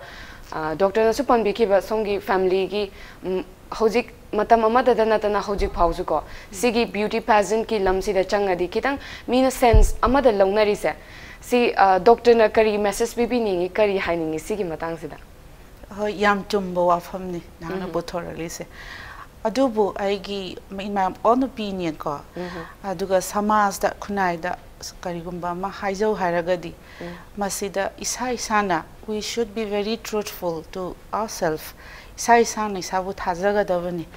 ꯑ, ꯗꯣꯛꯇꯔꯅꯁꯨ ꯄꯟꯕꯤꯈꯤꯕ ꯁꯣꯝꯒꯤ ꯐꯦꯃꯤꯂꯤꯒꯤ, ꯎꯝ, ꯍꯧꯖꯤꯛ ꯃꯇꯝ ꯑꯃꯗꯗ ꯅꯠꯇꯅ ꯍꯧꯖꯤꯛ ꯐꯥꯎꯁꯨ ꯀꯣ, ꯁꯤꯒꯤ ꯕ꯭ꯌꯨꯇꯤ ꯄꯦꯖꯦꯟꯠꯀꯤ ꯂꯝꯁꯤꯗ ꯆꯪꯉꯗꯤ ꯈꯤꯇꯪ ꯃꯤꯅ ꯁꯦꯟꯁ ꯑꯃꯗ ꯂꯧꯅꯔꯤꯁꯦ, ꯁꯤ, ꯑ, ꯗꯣꯛꯇꯔꯅ ꯀꯔꯤ ꯃꯦꯁꯦꯖ ꯄꯤꯕꯤꯅꯤꯡꯉꯤ, ꯀꯔꯤ ꯍꯥꯏꯅꯤꯡꯉꯤ ꯁꯤꯒꯤ ꯃꯇꯥꯡꯁꯤꯗ? ꯍꯣꯏ, ꯌꯥꯝ ꯆꯨꯝꯕ ꯋꯥꯐꯝꯅꯤ ꯅꯍꯥꯛꯅ ꯄꯨꯊꯣꯔꯛꯂꯤꯁꯦ꯫ ꯑꯗꯨꯕꯨ ꯑꯩꯒꯤ, in my own opinion ꯀꯣ, ꯑꯗꯨꯒ ꯁꯃꯥꯖꯇ, ꯈꯨꯟꯅꯥꯏꯗ ꯀꯔꯤꯒꯨꯝꯕ ꯑꯃ ꯍꯥꯏꯖꯧ ꯍꯥꯏꯔꯒꯗꯤ, ꯃꯁꯤꯗ ꯏꯁꯥ ꯏꯁꯥꯅ, we should be very truthful to ourselves. ꯏꯁꯥ ꯏꯁꯥꯅ ꯏꯁꯥꯕꯨ ꯊꯥꯖꯒꯗꯕꯅꯤ꯫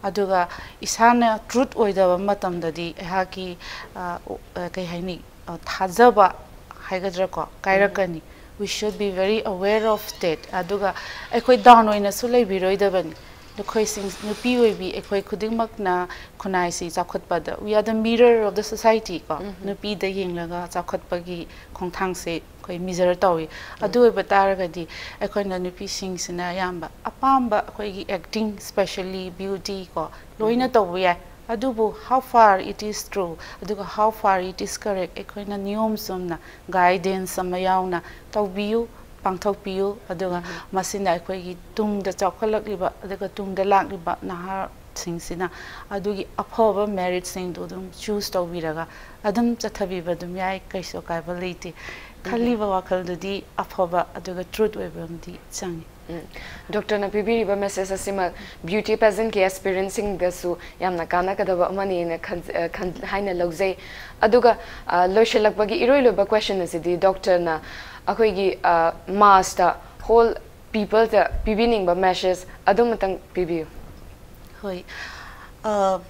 ꯑꯗꯨꯒ ꯏꯁꯥꯅ ꯇ꯭ꯔꯨꯠ ꯑꯣꯏꯗꯕ ꯃꯇꯝꯗꯗꯤ ꯑꯩꯍꯥꯛꯀꯤ, ꯑ, ꯑ, ꯀꯩ ꯍꯥꯏꯅꯤ, ꯑ, ꯊꯥꯖꯕ ꯍꯥꯏꯒꯗ꯭ꯔꯥꯀꯣ, ꯀꯥꯏꯔꯛꯀꯅꯤ꯫ We should be very aware of that. ꯑꯗꯨꯒ ꯑꯩꯈꯣꯏ ꯗꯥꯎꯟ ꯑꯣꯏꯅꯁꯨ ꯂꯩꯕꯤꯔꯣꯏꯗꯕꯅꯤ꯫ ꯅꯈꯣꯏꯁꯤꯡ, ꯅꯨꯄꯤ ꯑꯣꯏꯕꯤ ꯑꯩꯈꯣꯏ ꯈꯨꯗꯤꯡꯃꯛꯅ ꯈꯨꯟꯅꯥꯏꯁꯤ ꯆꯥꯎꯈꯠꯄꯗ, we are the mirror of the society ꯀꯣ꯫ ꯅꯨꯄꯤꯗ ꯌꯦꯡꯂꯒ ꯆꯥꯎꯈꯠꯄꯒꯤ ꯈꯣꯡꯊꯥꯡꯁꯦ ꯑꯩꯈꯣꯏ ꯃꯤꯖꯔ ꯇꯧꯏ꯫ ꯑꯗꯨ ꯑꯣꯏꯕ ꯇꯥꯔꯒꯗꯤ ꯑꯩꯈꯣꯏꯅ ꯅꯨꯄꯤꯁꯤꯡꯁꯤꯅ ꯑꯌꯥꯝꯕ ꯑꯄꯥꯝꯕ ꯑꯩꯈꯣꯏꯒꯤ ꯑꯦꯛꯇꯤꯡ, ꯁ꯭ꯄꯦꯁꯦꯜꯂꯤ ꯕ꯭ꯌꯨꯇꯤ ꯀꯣ, ꯂꯣꯏꯅ ꯇꯧꯕ ꯌꯥꯏ꯫ ꯑꯗꯨꯕꯨ how far it is true, ꯑꯗꯨꯒ how far it is correct, ꯑꯩꯈꯣꯏꯅ ꯅꯤꯌꯣꯝ ꯆꯨꯝꯅ, ꯒꯥꯏꯗꯦꯟꯁ ꯑꯃ ꯌꯥꯎꯅ ꯇꯧꯕꯤꯌꯨ, ꯄꯥꯡꯊꯣꯛꯄꯤꯌꯨ꯫ ꯑꯗꯨꯒ ꯃꯁꯤꯅ ꯑꯩꯈꯣꯏꯒꯤ ꯇꯨꯡꯗ ꯆꯥꯎꯈꯠꯂꯛꯂꯤꯕ, ꯑꯗꯨꯒ ꯇꯨꯡꯗ ꯂꯥꯛꯂꯤꯕ ꯅꯍꯥꯁꯤꯡꯁꯤꯅ ꯑꯗꯨꯒꯤ ꯑꯐꯕ ꯃꯦꯔꯤꯠꯁꯤꯡꯗꯨ ꯑꯗꯨꯝ ꯆꯨꯁ ꯇꯧꯕꯤꯔꯒ ꯑꯗꯨꯝ ꯆꯠꯊꯕꯤꯕ ꯑꯗꯨꯝ ꯌꯥꯏ, ꯀꯩꯁꯨ ꯑꯀꯥꯏꯕ ꯂꯩꯇꯦ꯫ ꯈꯜꯂꯤꯕ ꯋꯥꯈꯜꯗꯨꯗꯤ ꯑꯐꯕ ꯑꯗꯨꯒ ꯇ꯭ꯔꯨꯠ ꯑꯣꯏꯕ ꯑꯃꯗꯤ ꯆꯪꯉꯤ꯫ ꯎꯝ꯫ ꯗꯣꯛꯇꯔꯅ ꯄꯤꯕꯤꯔꯤꯕ ꯃꯦꯁꯦꯖ ꯑꯁꯤꯃꯛ ꯕ꯭ꯌꯨꯇꯤ ꯄꯦꯖꯦꯟꯠꯀꯤ ꯑꯦꯁꯄꯤꯔꯦꯟꯁꯤꯡꯗꯁꯨ ꯌꯥꯝꯅ ꯀꯥꯟꯅꯒꯗꯕ ꯑꯃꯅꯤꯅ ꯈꯟ-, ꯑ, ꯈꯟ-, ꯍꯥꯏꯅ ꯂꯧꯖꯩ꯫ ꯑꯗꯨꯒ, ꯑ, ꯂꯣꯏꯁꯤꯜꯂꯛꯄꯒꯤ ꯏꯔꯣꯏ ꯂꯣꯏꯕ ꯀ꯭ꯋꯦꯁꯟ ꯑꯁꯤꯗꯤ ꯗꯣꯛꯇꯔꯅ ꯑꯩꯈꯣꯏꯒꯤ, ꯑ, ꯃꯥꯁꯇ, ꯍꯣꯜ ꯄꯤꯄꯜꯗ ꯄꯤꯕꯤꯅꯤꯡꯕ ꯃꯦꯁꯦꯖ ꯑꯗꯨꯃꯇꯪ ꯄꯤꯕꯤꯌꯨ꯫ ꯍꯣꯏ, ꯑ,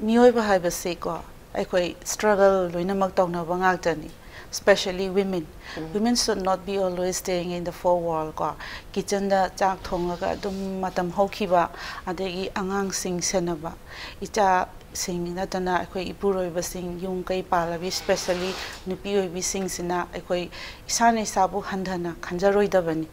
ꯃꯤꯑꯣꯏꯕ ꯍꯥꯏꯕꯁꯤꯀꯣ, ꯑꯩꯈꯣꯏ struggle ꯂꯣꯏꯅꯃꯛ ꯇꯧꯅꯕ ꯉꯥꯛꯇꯅꯤ, especially women. Women should not be always staying in the four wall ꯀꯣ, kitchenꯗ ꯆꯥꯛ ꯊꯣꯡꯉꯒ ꯑꯗꯨꯝ ꯃꯇꯝ ꯍꯧꯈꯤꯕ, ꯑꯗꯒꯤ ꯑꯉꯥꯡꯁꯤꯡ ꯁꯦꯟꯅꯕ, ꯏꯆꯥꯁꯤꯡ ꯅꯠꯇꯅ ꯑꯩꯈꯣꯏ ꯏꯄꯨꯔꯣꯏꯕꯁꯤꯡ, ꯌꯨꯝ ꯀꯩ ꯄꯥꯜꯂꯕꯤ, especially ꯅꯨꯄꯤ ꯑꯣꯏꯕꯤꯁꯤꯡꯁꯤꯅ ꯑꯩꯈꯣꯏ ꯏꯁꯥꯅ ꯏꯁꯥꯕꯨ ꯍꯟꯊꯅ ꯈꯟꯖꯔꯣꯏꯗꯕꯅꯤ꯫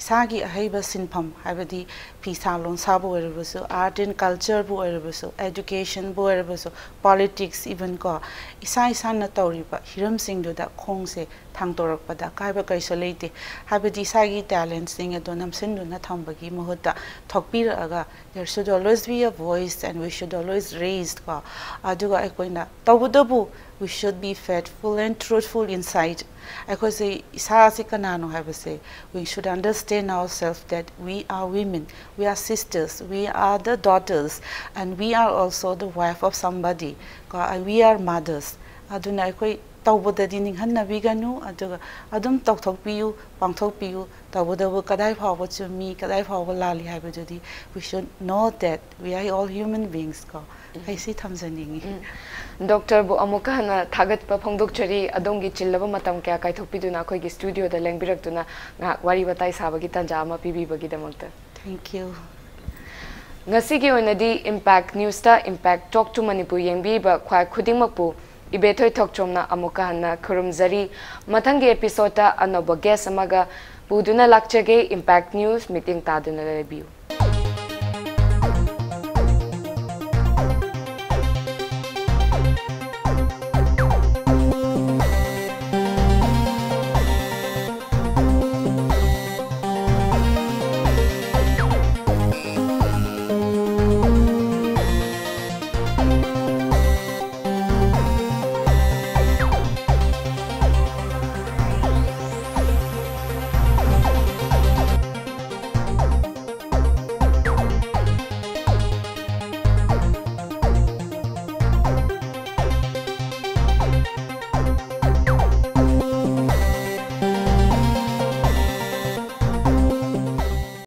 ꯏꯁꯥꯒꯤ ꯑꯍꯩꯕ ꯁꯤꯟꯐꯝ, ꯍꯥꯏꯕꯗꯤ ꯐꯤꯁꯥ ꯂꯣꯟꯁꯥꯕꯨ ꯑꯣꯏꯔꯕꯁꯨ, art and cultureꯕꯨ ꯑꯣꯏꯔꯕꯁꯨ, educationꯕꯨ ꯑꯣꯏꯔꯕꯁꯨ, politics even ꯀꯣ, ꯏꯁꯥ ꯏꯁꯥꯅ ꯇꯧꯔꯤꯕ ꯍꯤꯔꯝꯁꯤꯡꯗꯨꯗ ꯈꯣꯡꯁꯦ ꯊꯥꯡꯗꯣꯔꯛꯄꯗ ꯑꯀꯥꯏꯕ ꯀꯔꯤꯁꯨ ꯂꯩꯇꯦ꯫ ꯍꯥꯏꯕꯗꯤ ꯏꯁꯥꯒꯤ talentꯁꯤꯡ ꯑꯗꯨ ꯅꯝꯁꯤꯟꯗꯨꯅ ꯊꯝꯕꯒꯤ ꯃꯍꯨꯠꯇ ꯊꯣꯛꯄꯤꯔꯛꯑꯒ, there should always be a voice and we should always raise ꯀꯣ꯫ ꯑꯗꯨꯒ ꯑꯩꯈꯣꯏꯅ ꯇꯧꯕꯇꯕꯨ, we should be faithful and truthful inside. ꯑꯩꯈꯣꯏꯁꯦ ꯏꯁꯥꯁꯤ ꯀꯅꯥꯅꯣ ꯍꯥꯏꯕꯁꯦ, we should understand ourselves that we are women, we are sisters, we are the daughters, and we are also the wife of somebody ꯀꯣ, and we are mothers. ꯑꯗꯨꯅ ꯑꯩꯈꯣꯏ ꯇꯧꯕꯗꯗꯤ ꯅꯤꯡꯍꯟꯅꯕꯤꯒꯅꯨ, ꯑꯗꯨꯒ ꯑꯗꯨꯝ ꯇꯧꯊꯣꯛꯄꯤꯌꯨ, ꯄꯥꯡꯊꯣꯛꯄꯤꯌꯨ꯫ ꯇꯧꯕꯇꯕꯨ ꯀꯗꯥꯏ ꯐꯥꯎꯕ ꯆꯨꯝꯃꯤ, ꯀꯗꯥꯏ ꯐꯥꯎꯕ ꯂꯥꯜꯂꯤ ꯍꯥꯏꯕꯗꯨꯗꯤ, we should know that we are all human beings ꯀꯣ꯫ ꯑꯩ ꯁꯤ ꯊꯝꯖꯅꯤꯡꯉꯤ꯫ ꯗꯣꯛꯇꯔꯕꯨ ꯑꯃꯨꯛꯀ ꯍꯟꯅ ꯊꯥꯒꯠꯄ ꯐꯣꯡꯗꯣꯛꯆꯔꯤ, ꯑꯗꯣꯝꯒꯤ ꯆꯤꯜꯂꯕ ꯃꯇꯝ ꯀꯌꯥ ꯀꯥꯏꯊꯣꯛꯄꯤꯗꯨꯅ ꯑꯩꯈꯣꯏꯒꯤ studioꯗ ꯂꯦꯡꯕꯤꯔꯛꯇꯨꯅ ꯉꯥꯏꯍꯥꯛ ꯋꯥꯔꯤ ꯋꯥꯇꯥꯏ ꯁꯥꯕꯒꯤ ꯇꯥꯟꯖꯥ ꯑꯃ ꯄꯤꯕꯤꯕꯒꯤꯗꯃꯛꯇ꯫ Thank you. ꯉꯁꯤꯒꯤ ꯑꯣꯏꯅꯗꯤ Impact Newsꯇ Impact Talk to Manipur ꯌꯦꯡꯕꯤꯔꯤꯕ ꯈ꯭ꯋꯥꯏ ꯈꯨꯗꯤꯡꯃꯛꯄꯨ ꯏꯕꯦꯊꯣꯏ ꯊꯣꯛꯆꯣꯝꯅ ꯑꯃꯨꯛꯀ ꯍꯟꯅ ꯈꯨꯔꯨꯝꯖꯔꯤ꯫ ꯃꯊꯪꯒꯤ episodeꯇ ꯑꯅꯧꯕ guest ꯑꯃꯒ ꯄꯨꯗꯨꯅ ꯂꯥꯛꯆꯒꯦ꯫ Impact News ꯃꯤꯠꯌꯦꯡ ꯇꯥꯗꯨꯅ ꯂꯩꯕꯤꯌꯨ꯫